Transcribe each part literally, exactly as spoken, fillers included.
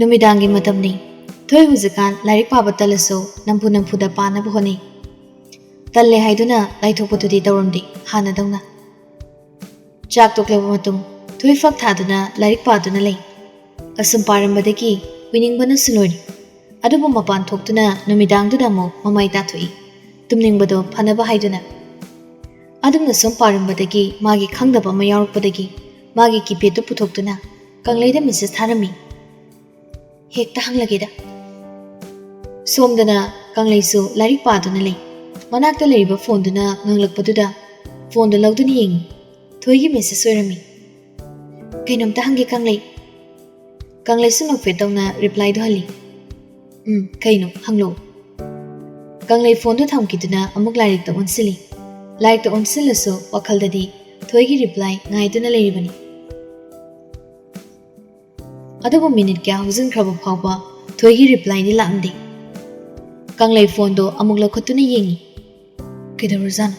ꯅꯨꯃꯤꯗꯥꯡꯒꯤ ꯃꯇꯝꯅꯤ꯫ ꯊꯣꯏ ꯍꯧꯖꯤꯛꯀꯥꯟ ꯂꯥꯏꯔꯤꯛ ꯄꯥꯕ ꯇꯜꯂꯁꯨ ꯅꯝꯐꯨ ꯅꯝꯐꯨꯗ ꯄꯥꯅꯕ ꯍꯣꯠꯅꯩ꯫ ꯇꯜꯂꯦ ꯍꯥꯏꯗꯨꯅ ꯂꯥꯏꯊꯣꯛꯄꯗꯨꯗꯤ ꯇꯧꯔꯝꯗꯦ ꯍꯥꯟꯅꯗꯧꯅ꯫ ꯆꯥꯛ ꯇꯣꯛꯂꯕ ꯃꯇꯨꯡ ꯊꯣꯏ ꯐꯛ ꯊꯥꯗꯨꯅ ꯂꯥꯏꯔꯤꯛ ꯄꯥꯗꯨꯅ ꯂꯩ꯫ ꯑꯁꯨꯝ ꯄꯥꯔꯝꯕꯗꯒꯤ ꯎꯏꯅꯤꯡꯕꯅꯁꯨ ꯂꯣꯏꯔꯦ꯫ ꯑꯗꯨꯕꯨ ꯃꯄꯥꯟ ꯊꯣꯛꯇꯨꯅ ꯅꯨꯃꯤꯗꯥꯡꯗꯨꯗ ꯑꯃꯨꯛ ꯃꯃꯥꯏ ꯇꯥꯊꯣꯛꯏ, ꯇꯨꯝꯅꯤꯡꯕꯗꯣ ꯐꯅꯕ ꯍꯥꯏꯗꯨꯅ꯫ ꯑꯗꯨꯝꯅ ꯁꯨꯝ ꯄꯥꯔꯝꯕꯗꯒꯤ ꯃꯥꯒꯤ ꯈꯪꯗꯕ ꯑꯃ ꯌꯥꯎꯔꯛꯄꯗꯒꯤ ꯃꯥꯒꯤ ꯀꯤꯄꯦꯗꯇꯨ ꯄꯨꯊꯣꯛꯇꯨꯅ ꯀꯪꯂꯩꯗ ꯃꯦꯁꯦꯖ ꯊꯥꯔꯝꯃꯤ꯫ ꯍꯦꯛꯇ ꯍꯪꯂꯒꯦꯗ꯫ ꯁꯣꯝꯗꯅ ꯀꯪꯂꯩꯁꯨ ꯂꯥꯏꯔꯤꯛ ꯄꯥꯗꯨꯅ ꯂꯩ꯫ ꯃꯅꯥꯛꯇ ꯂꯩꯔꯤꯕ ꯐꯣꯟꯗꯨꯅ ꯉꯪꯂꯛꯄꯗꯨꯗ ꯐꯣꯟꯗꯨ ꯂꯧꯗꯨꯅ ꯌꯦꯡꯉꯤ꯫ ꯊꯣꯏꯒꯤ ꯃꯦꯁꯦꯖ ꯑꯣꯏꯔꯝꯃꯤ꯫ "ꯀꯩꯅꯣꯝꯇ ꯍꯪꯒꯦ ꯀꯪꯂꯩ꯫" ꯀꯪꯂꯩꯁꯨ ꯅꯣꯛꯐꯦꯠ ꯇꯧꯅ ꯔꯤꯄ꯭ꯂꯥꯏꯗꯨ ꯍꯜꯂꯤ꯫ "ꯎꯝ, ꯀꯩꯅꯣ? ꯍꯪꯂꯛꯑꯣ꯫" ꯀꯪꯂꯩ ꯐꯣꯟꯗꯨ ꯊꯝꯈꯤꯗꯨꯅ ꯑꯃꯨꯛ ꯂꯥꯏꯔꯤꯛꯇ ꯑꯣꯟꯁꯤꯜꯂꯤ꯫ ꯂꯥꯏꯔꯤꯛꯇ ꯑꯣꯟꯁꯤꯜꯂꯁꯨ ꯋꯥꯈꯜꯗꯗꯤ ꯊꯣꯏꯒꯤ ꯔꯤꯄ꯭ꯂꯥꯏ ꯉꯥꯏꯗꯨꯅ ꯂꯩꯔꯤꯕꯅꯤ꯫ ꯑꯗꯨꯕꯨ ꯃꯤꯅꯤꯠ ꯀꯌꯥ ꯍꯧꯖꯤꯟꯈ꯭ꯔꯕ ꯐꯥꯎꯕ ꯊꯣꯏꯒꯤ ꯔꯤꯄ꯭ꯂꯥꯏꯗꯤ ꯂꯥꯛꯂꯝꯗꯦ꯫ ꯀꯪꯂꯩ ꯐꯣꯟꯗꯣ ꯑꯃꯨꯛ ꯂꯧꯈꯠꯇꯨꯅ ꯌꯦꯡꯉꯤ꯫ ꯀꯩꯗꯧꯔꯖꯥꯠꯅꯣ?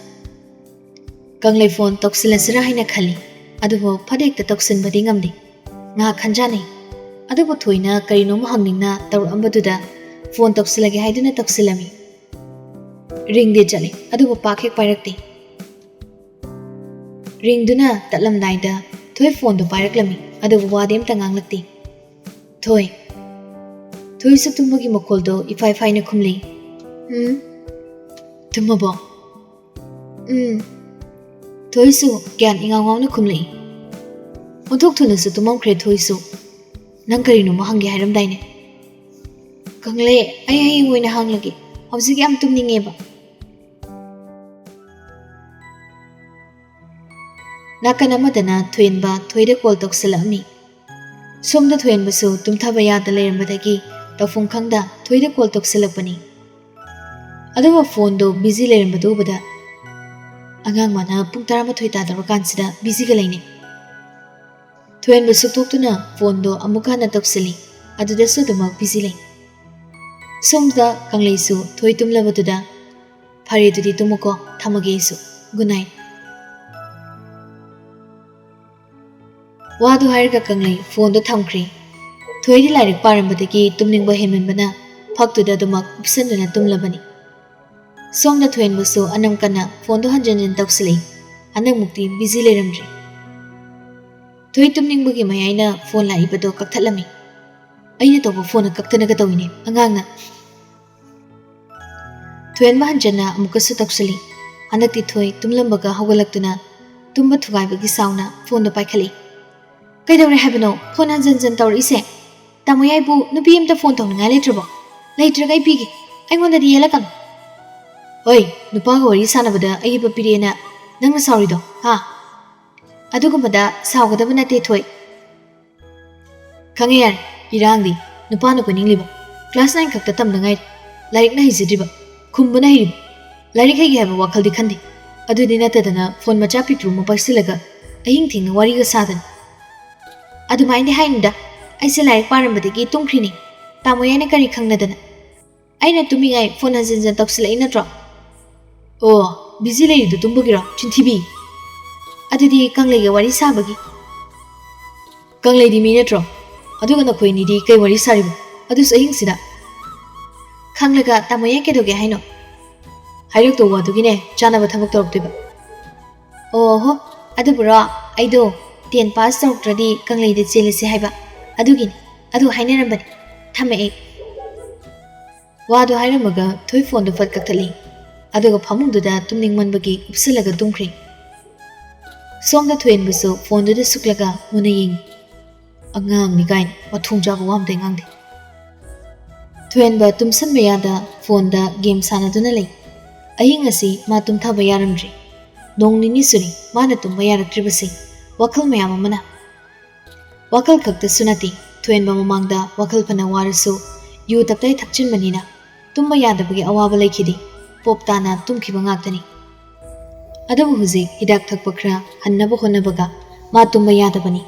ꯀꯪꯂꯩ ꯐꯣꯟ ꯇꯧꯁꯤꯜꯂꯁꯤꯔꯥ ꯍꯥꯏꯅ ꯈꯜꯂꯤ, ꯑꯗꯨꯕꯨ ꯐꯠ ꯍꯦꯛꯇ ꯇꯧꯁꯤꯟꯕꯗꯤ ꯉꯝꯗꯦ꯫ ꯉꯥꯏꯍꯥꯛ ꯈꯟꯖꯥꯟꯅꯩ, ꯑꯗꯨꯕꯨ ꯊꯣꯏꯅ ꯀꯔꯤꯅꯣꯝ ꯍꯪꯅꯤꯡꯅ ꯇꯧꯔꯛꯂꯝꯕꯗꯨꯗ ꯐꯣꯟ ꯇꯧꯁꯤꯜꯂꯒꯦ ꯍꯥꯏꯗꯨꯅ ꯇꯧꯁꯤꯜꯂꯝꯃꯤ꯫ ꯔꯤꯡꯗꯤ ꯆꯠꯂꯤ, ꯑꯗꯨꯕꯨ ꯄꯥꯛ ꯍꯦꯛ ꯄꯥꯏꯔꯛꯇꯦ꯫ ꯔꯤꯡꯗꯨꯅ ꯇꯠꯂꯝꯗꯥꯏꯗ ꯊꯣꯏ ꯐꯣꯟꯗꯨ ꯄꯥꯏꯔꯛꯂꯝꯃꯤ, ꯑꯗꯨꯕꯨ ꯋꯥꯗꯤ ꯑꯝꯇ ꯉꯥꯡꯂꯛꯇꯦ꯫ "ꯊꯣꯏ꯫" ꯊꯣꯏꯁꯨ ꯇꯨꯝꯕꯒꯤ ꯃꯈꯣꯜꯗꯣ ꯏꯐꯥꯏ ꯐꯥꯏꯅ ꯈꯨꯝꯂꯤ꯫ "ꯎꯝ? ꯇꯨꯝꯃꯕꯣ?" "ꯎꯝ꯫" ꯊꯣꯏꯁꯨ ꯒ꯭ꯌꯥꯟ ꯏꯉꯥꯎ ꯉꯥꯎꯅ ꯈꯨꯝꯂꯛꯏ꯫ ꯑꯣꯟꯊꯣꯛ ꯊꯨꯅꯁꯨ ꯇꯨꯝꯃꯝꯈ꯭ꯔꯦ ꯊꯣꯏꯁꯨ꯫ "ꯅꯪ ꯀꯔꯤꯅꯣꯃ ꯍꯪꯒꯦ ꯍꯥꯏꯔꯝꯗꯥꯏꯅꯦ?" "ꯀꯪꯂꯩ, ꯑꯩ ꯍꯌꯦꯡ ꯑꯣꯏꯅ ꯍꯪꯂꯒꯦ, ꯍꯧꯖꯤꯛ ꯌꯥꯝ ꯇꯨꯝꯅꯤꯡꯉꯦꯕ꯫" ꯅꯥꯀꯟ ꯑꯃꯗꯅ ꯊꯣꯏꯍꯦꯟꯕ ꯊꯣꯏꯗ ꯀꯣꯜ ꯇꯧꯁꯤꯜꯂꯛꯑꯝꯃꯤ꯫ ꯁꯣꯝꯗ ꯊꯣꯏꯍꯦꯟꯕꯁꯨ ꯇꯨꯝꯊꯕ ꯌꯥꯗ ꯂꯩꯔꯝꯕꯗꯒꯤ ꯇꯧꯐꯝ ꯈꯪꯗ ꯊꯣꯏꯗ ꯀꯣꯜ ꯇꯧꯁꯤꯜꯂꯛꯄꯅꯤ꯫ ꯑꯗꯨꯒ ꯐꯣꯟꯗꯣ ꯕꯤꯖꯤ ꯂꯩꯔꯝꯕꯗꯨ ꯎꯕꯗ, "ꯑꯉꯥꯡ ꯃꯥꯅ ꯄꯨꯡ ꯇꯔꯥꯃꯥꯊꯣꯏ ꯇꯥꯗꯧꯔꯀꯥꯟꯁꯤꯗ ꯕꯤꯖꯤꯒ ꯂꯩꯅꯦ꯫" ꯊꯣꯏꯍꯦꯟꯕ ꯁꯨꯛꯇꯣꯛꯇꯨꯅ ꯐꯣꯟꯗꯣ ꯑꯃꯨꯛ ꯍꯟꯅ ꯇꯧꯁꯤꯜꯂꯤ꯫ ꯑꯗꯨꯗꯁꯨ ꯑꯗꯨꯃꯛ ꯕꯤꯖꯤ ꯂꯩ꯫ ꯁꯣꯝꯗ ꯀꯪꯂꯩꯁꯨ ꯊꯣꯏ ꯇꯨꯝꯂꯕꯗꯨꯗ, "ꯐꯔꯦ, ꯑꯗꯨꯗꯤ ꯇꯨꯝꯃꯨꯀꯣ, ꯊꯝꯃꯒꯦ ꯑꯩꯁꯨ꯫ Good night." ꯋꯥꯗꯨ ꯍꯥꯏꯔꯒ ꯀꯪꯂꯩ ꯐꯣꯟꯗꯣ ꯊꯝꯈ꯭ꯔꯦ꯫ ꯊꯣꯏꯗꯤ ꯂꯥꯏꯔꯤꯛ ꯄꯥꯔꯝꯕꯗꯒꯤ ꯇꯨꯝꯅꯤꯡꯕ ꯍꯦꯟꯃꯟꯕꯅ ꯐꯛꯇꯨꯗ ꯑꯗꯨꯃꯛ ꯀꯨꯞꯁꯟꯗꯨꯅ ꯇꯨꯝꯂꯕꯅꯤ꯫ ꯁꯣꯝꯗ ꯊꯣꯏꯍꯦꯟꯕꯁꯨ ꯑꯅꯝ ꯀꯟꯅ ꯐꯣꯟꯗꯣ ꯍꯟꯖꯤꯟ ꯍꯟꯖꯤꯟ ꯇꯧꯁꯤꯜꯂꯛꯏ꯫ ꯍꯟꯗꯛꯃꯨꯛꯇꯤ ꯕꯤꯖꯤ ꯂꯩꯔꯝꯗ꯭ꯔꯦ꯫ ꯊꯣꯏ ꯇꯨꯝꯅꯤꯡꯕꯒꯤ ꯃꯌꯥꯏꯅ ꯐꯣꯟ ꯂꯥꯛꯏꯕꯗꯣ ꯀꯛꯊꯠꯂꯝꯃꯤ꯫ ꯑꯩꯅ ꯇꯧꯕ ꯐꯣꯟꯅ ꯀꯛꯊꯠꯅꯒ ꯇꯧꯏꯅꯦ ꯑꯉꯥꯡꯅ꯫ ꯊꯣꯏꯍꯦꯟꯕ ꯍꯟꯖꯟꯅ ꯑꯃꯨꯛꯀꯁꯨ ꯇꯧꯁꯤꯜꯂꯤ꯫ ꯍꯟꯗꯛꯇꯤ ꯊꯣꯏ ꯇꯨꯝꯂꯝꯕꯒ ꯍꯧꯒꯠꯂꯛꯇꯨꯅ ꯇꯨꯝꯕ ꯊꯨꯒꯥꯏꯕꯒꯤ ꯁꯥꯎꯅ ꯐꯣꯟꯗꯣ ꯄꯥꯏꯈꯠꯂꯤ꯫ "ꯀꯩꯗꯧꯔꯦ ꯍꯥꯏꯕꯅꯣ ꯐꯣꯟ ꯍꯟꯖꯟ ꯍꯟꯖꯟ ꯇꯧꯔꯛꯏꯁꯦ? ꯇꯥꯃꯣ ꯌꯥꯏꯕꯨ ꯅꯨꯄꯤ ꯑꯝꯇ ꯐꯣꯟ ꯇꯧꯅꯤꯡꯉꯥꯏ ꯂꯩꯇ꯭ꯔꯕꯣ? ꯂꯩꯇ꯭ꯔꯒ ꯑꯩ ꯄꯤꯒꯦ꯫ ꯑꯩꯉꯣꯟꯗꯗꯤ ꯌꯦꯜꯂꯛꯀꯅꯨ꯫" "ꯍꯣꯏ, ꯅꯨꯄꯥꯒ ꯋꯥꯔꯤ ꯁꯥꯟꯅꯕꯗ ꯑꯌꯦꯠꯄ ꯄꯤꯔꯛꯑꯦꯅ ꯅꯪꯅ ꯁꯥꯎꯔꯤꯗꯣ, ꯍꯥ?" "ꯑꯗꯨꯒꯨꯝꯕꯗ ꯁꯥꯎꯒꯗꯕ ꯅꯠꯇꯦ ꯊꯣꯏ꯫" "ꯈꯪꯉꯦ ꯌꯥꯔꯦ, ꯏꯔꯥꯡꯗꯤ꯫ ꯅꯨꯄꯥꯅ ꯀꯣꯏꯅꯤꯡꯂꯤꯕ꯫ ꯀ꯭ꯂꯥꯁ ꯅꯥꯏꯟ ꯈꯛꯇ ꯇꯝꯗ ꯉꯥꯏꯔꯤ꯫ ꯂꯥꯏꯔꯤꯛꯅ ꯍꯩꯖꯗ꯭ꯔꯤꯕ꯫ ꯈꯨꯝꯕꯅ ꯍꯩꯔꯤꯕ꯫ ꯂꯥꯏꯔꯤꯛ ꯍꯩꯒꯦ ꯍꯥꯏꯕ ꯋꯥꯈꯜꯗꯤ ꯈꯟꯗꯦ꯫ ꯑꯗꯨꯗꯤ ꯅꯠꯇꯗꯅ ꯐꯣꯟ ꯃꯆꯥ ꯄꯤꯛꯇ꯭ꯔꯨ ꯑꯃ ꯄꯥꯏꯁꯤꯜꯂꯒ ꯑꯍꯤꯡ ꯊꯦꯡꯅ ꯋꯥꯔꯤꯒ ꯁꯥꯗꯅ꯫" "ꯑꯗꯨꯃꯥꯏꯅꯗꯤ ꯍꯥꯏꯅꯨꯗ꯫ ꯑꯩꯁꯦ ꯂꯥꯏꯔꯤꯛ ꯄꯥꯔꯝꯕꯗꯒꯤ ꯇꯨꯝꯈ꯭ꯔꯤꯅꯤ꯫ ꯇꯥꯃꯣ ꯌꯥꯏꯅ ꯀꯔꯤ ꯈꯪꯅꯗꯅ?" "ꯑꯩꯅ ꯇꯨꯝꯃꯤꯉꯩ ꯐꯣꯟ ꯍꯟꯖꯤꯟ ꯍꯟꯖꯤꯟ ꯇꯧꯁꯤꯜꯂꯛꯏ ꯅꯠꯇ꯭ꯔꯣ?" "ꯑꯣ, ꯕꯤꯖꯤ ꯂꯩꯔꯤꯗꯨ ꯇꯨꯝꯕꯒꯤꯔꯣ? ꯆꯤꯟꯊꯤꯕꯤ!" "ꯑꯗꯨꯗꯤ ꯀꯪꯂꯩꯒ ꯋꯥꯔꯤ ꯁꯥꯕꯒꯤ꯫" "ꯀꯪꯂꯩꯗꯤ ꯃꯤ ꯅꯠꯇ꯭ꯔꯣ? ꯑꯗꯨꯒ ꯅꯈꯣꯏ ꯑꯅꯤꯗꯤ ꯀꯩ ꯋꯥꯔꯤ ꯁꯥꯔꯤꯕ? ꯑꯗꯨꯁꯨ ꯑꯍꯤꯡꯁꯤꯗ?" "ꯈꯪꯂꯒ ꯇꯥꯃꯣ ꯌꯥꯏ ꯀꯩꯗꯧꯒꯦ ꯍꯥꯏꯅꯣ?" "ꯍꯥꯏꯔꯛꯇꯧ ꯋꯥꯗꯨꯒꯤꯅꯦ ꯆꯥꯅꯕ ꯊꯕꯛ ꯇꯧꯔꯛꯇꯣꯏꯕ꯫" "ꯑꯣꯍꯣ, ꯑꯗꯨꯕꯨꯔꯣ? ꯑꯩꯗꯣ ꯇꯦꯟ ꯄꯥꯁ ꯇꯧꯔꯛꯇ꯭ꯔꯗꯤ ꯀꯪꯂꯩꯗ ꯆꯦꯜꯂꯁꯤ ꯍꯥꯏꯕ꯫ ꯑꯗꯨꯒꯤꯅꯤ꯫ ꯑꯗꯨ ꯍꯥꯏꯅꯔꯝꯕꯅꯤ꯫ ꯊꯝꯃꯛꯑꯦ꯫" ꯋꯥꯗꯣ ꯍꯥꯏꯔꯝꯃꯒ ꯊꯣꯏ ꯐꯣꯟꯗꯣ ꯐꯠ ꯀꯛꯊꯠꯂꯤ꯫ ꯑꯗꯨꯒ ꯐꯃꯨꯡꯗꯨꯗ ꯇꯨꯝꯅꯤꯡꯃꯟꯕꯒꯤ ꯀꯨꯞꯁꯤꯜꯂꯒ ꯇꯨꯝꯈ꯭ꯔꯦ꯫ ꯁꯣꯝꯗ ꯊꯣꯏꯍꯦꯟꯕꯁꯨ ꯐꯣꯟꯗꯨꯗ ꯁꯨꯛꯂꯒ ꯃꯨꯟꯅ ꯌꯦꯡꯉꯤ꯫ ꯑꯉꯥꯡꯅꯤ ꯀꯥꯏꯅ ꯃꯊꯣꯡ ꯆꯥꯕ ꯋꯥ ꯑꯝꯇ ꯉꯥꯡꯗꯦ꯫ ꯊꯣꯏꯍꯦꯟꯕ ꯇꯨꯝꯁꯟꯕ ꯌꯥꯗ ꯐꯣꯟꯗ ꯒꯦꯝ ꯁꯥꯟꯅꯗꯨꯅ ꯂꯩ꯫ ꯑꯍꯤꯡ ꯑꯁꯤ ꯃꯥ ꯇꯨꯝꯊꯕ ꯌꯥꯔꯝꯗ꯭ꯔꯤ꯫ ꯅꯣꯡ ꯅꯤꯅꯤ ꯁꯨꯔꯦ ꯃꯥꯅ ꯇꯨꯝꯕ ꯌꯥꯔꯛꯇ꯭ꯔꯤꯕꯁꯤ꯫ ꯋꯥꯈꯜ ꯃꯌꯥꯝ ꯑꯃꯅ꯫ ꯋꯥꯈꯜ ꯈꯛꯇꯁꯨ ꯅꯠꯇꯦ, ꯊꯣꯏꯍꯦꯟꯕ ꯃꯃꯥꯡꯗ ꯋꯥꯈꯜ ꯐꯅ ꯋꯥꯔꯁꯨ ꯌꯨ ꯇꯞꯇꯥꯏ ꯊꯛꯆꯤꯟꯕꯅꯤꯅ ꯇꯨꯝꯕ ꯌꯥꯗꯕꯒꯤ ꯑꯋꯥꯕ ꯂꯩꯈꯤꯗꯦ꯫ ꯄꯣꯞ ꯇꯥꯅ ꯇꯨꯝꯈꯤꯕ ꯉꯥꯛꯇꯅꯤ꯫ ꯑꯗꯨꯕꯨ ꯍꯧꯖꯤꯛ ꯍꯤꯗꯥꯛ ꯊꯛꯄ ꯈꯔ ꯍꯟꯅꯕ ꯍꯣꯠꯅꯕꯒ ꯃꯥ ꯇꯨꯝꯕ ꯌꯥꯗꯕꯅꯤ꯫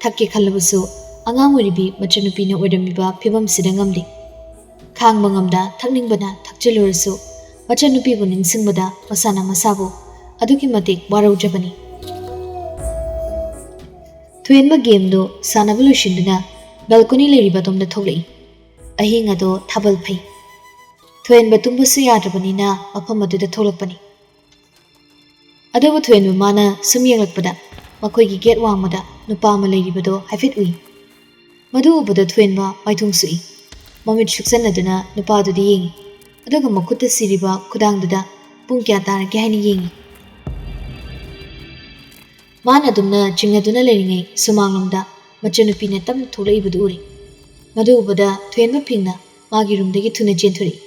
ꯊꯛꯀꯦ ꯈꯜꯂꯕꯁꯨ ꯑꯉꯥꯡ ꯑꯣꯏꯔꯤꯕꯤ ꯃꯆꯟꯅꯨꯄꯤꯅ ꯑꯣꯏꯔꯝꯃꯤꯕ ꯐꯤꯕꯝꯁꯤꯗ ꯉꯝꯗꯦ꯫ ꯈꯥꯡꯕ ꯉꯝꯗ ꯊꯛꯅꯤꯡꯕꯅ ꯊꯛꯆꯤꯜꯂꯨꯔꯁꯨ ꯃꯆꯟꯅꯨꯄꯤꯕꯨ ꯅꯤꯡꯁꯤꯡꯕꯗ ꯃꯁꯥꯅ ꯃꯁꯥꯕꯨ ꯑꯗꯨꯛꯀꯤ ꯃꯇꯤꯛ ꯋꯥꯔꯧꯖꯕꯅꯤ꯫ ꯊꯣꯏꯍꯦꯟꯕ ꯒꯦꯝꯗꯨ ꯁꯥꯟꯅꯕ ꯂꯣꯏꯁꯤꯟꯗꯨꯅ ꯕꯦꯜꯀꯣꯅꯤ ꯂꯩꯔꯤꯕ ꯑꯗꯣꯝꯗ ꯊꯣꯛꯂꯛꯏ꯫ ꯑꯍꯤꯡ ꯑꯗꯣ ꯊꯥꯕꯜ ꯐꯩ꯫ ꯊꯣꯏꯍꯟꯕ ꯇꯨꯝꯕꯁꯨ ꯌꯥꯗ꯭ꯔꯕꯅꯤꯅ ꯃꯐꯝ ꯑꯗꯨꯗ ꯊꯣꯛꯂꯛꯄꯅꯤ꯫ ꯑꯗꯨꯕꯨ ꯊꯣꯏꯍꯟꯕ ꯃꯥꯅ ꯁꯨꯝ ꯌꯦꯡꯂꯛꯄꯗ ꯃꯈꯣꯏꯒꯤ ꯒꯦꯠ ꯋꯥꯡꯃꯗ ꯅꯨꯄꯥ ꯑꯃ ꯂꯩꯔꯤꯕꯗꯣ ꯍꯥꯏꯐꯦꯠ ꯎꯏ꯫ ꯃꯗꯨ ꯎꯕꯗ ꯊꯣꯏꯍꯟꯕ ꯃꯥꯏꯊꯣꯡ ꯁꯨꯛꯏ꯫ ꯃꯃꯤꯠ ꯁꯨꯛꯆꯟꯅꯗꯨꯅ ꯅꯨꯄꯥꯗꯨꯗ ꯌꯦꯡꯏ꯫ ꯑꯗꯨꯒ ꯃꯈꯨꯠꯇ ꯁꯤꯔꯤꯕ ꯈꯨꯗꯥꯡꯗꯨꯗ ꯄꯨꯡ ꯀꯌꯥ ꯇꯥꯔꯒꯦ ꯍꯥꯏꯅ ꯌꯦꯡꯏ꯫ ꯃꯥꯅ ꯑꯗꯨꯝꯅ ꯆꯤꯡꯅꯗꯨꯅ ꯂꯩꯔꯤꯉꯩ ꯁꯨꯃꯥꯡꯂꯣꯝꯗ ꯃꯆꯟꯅꯨꯄꯤꯅ ꯇꯞꯅ ꯊꯣꯛꯂꯛꯏꯕꯗꯨ ꯎꯔꯦ꯫ ꯃꯗꯨ ꯎꯕꯗ ꯊꯣꯏꯍꯟꯕ ꯐꯤꯡꯅ ꯃꯥꯒꯤ ꯔꯨꯝꯗꯒꯤ ꯊꯨꯅ ꯆꯦꯟꯊꯣꯔꯛꯏ꯫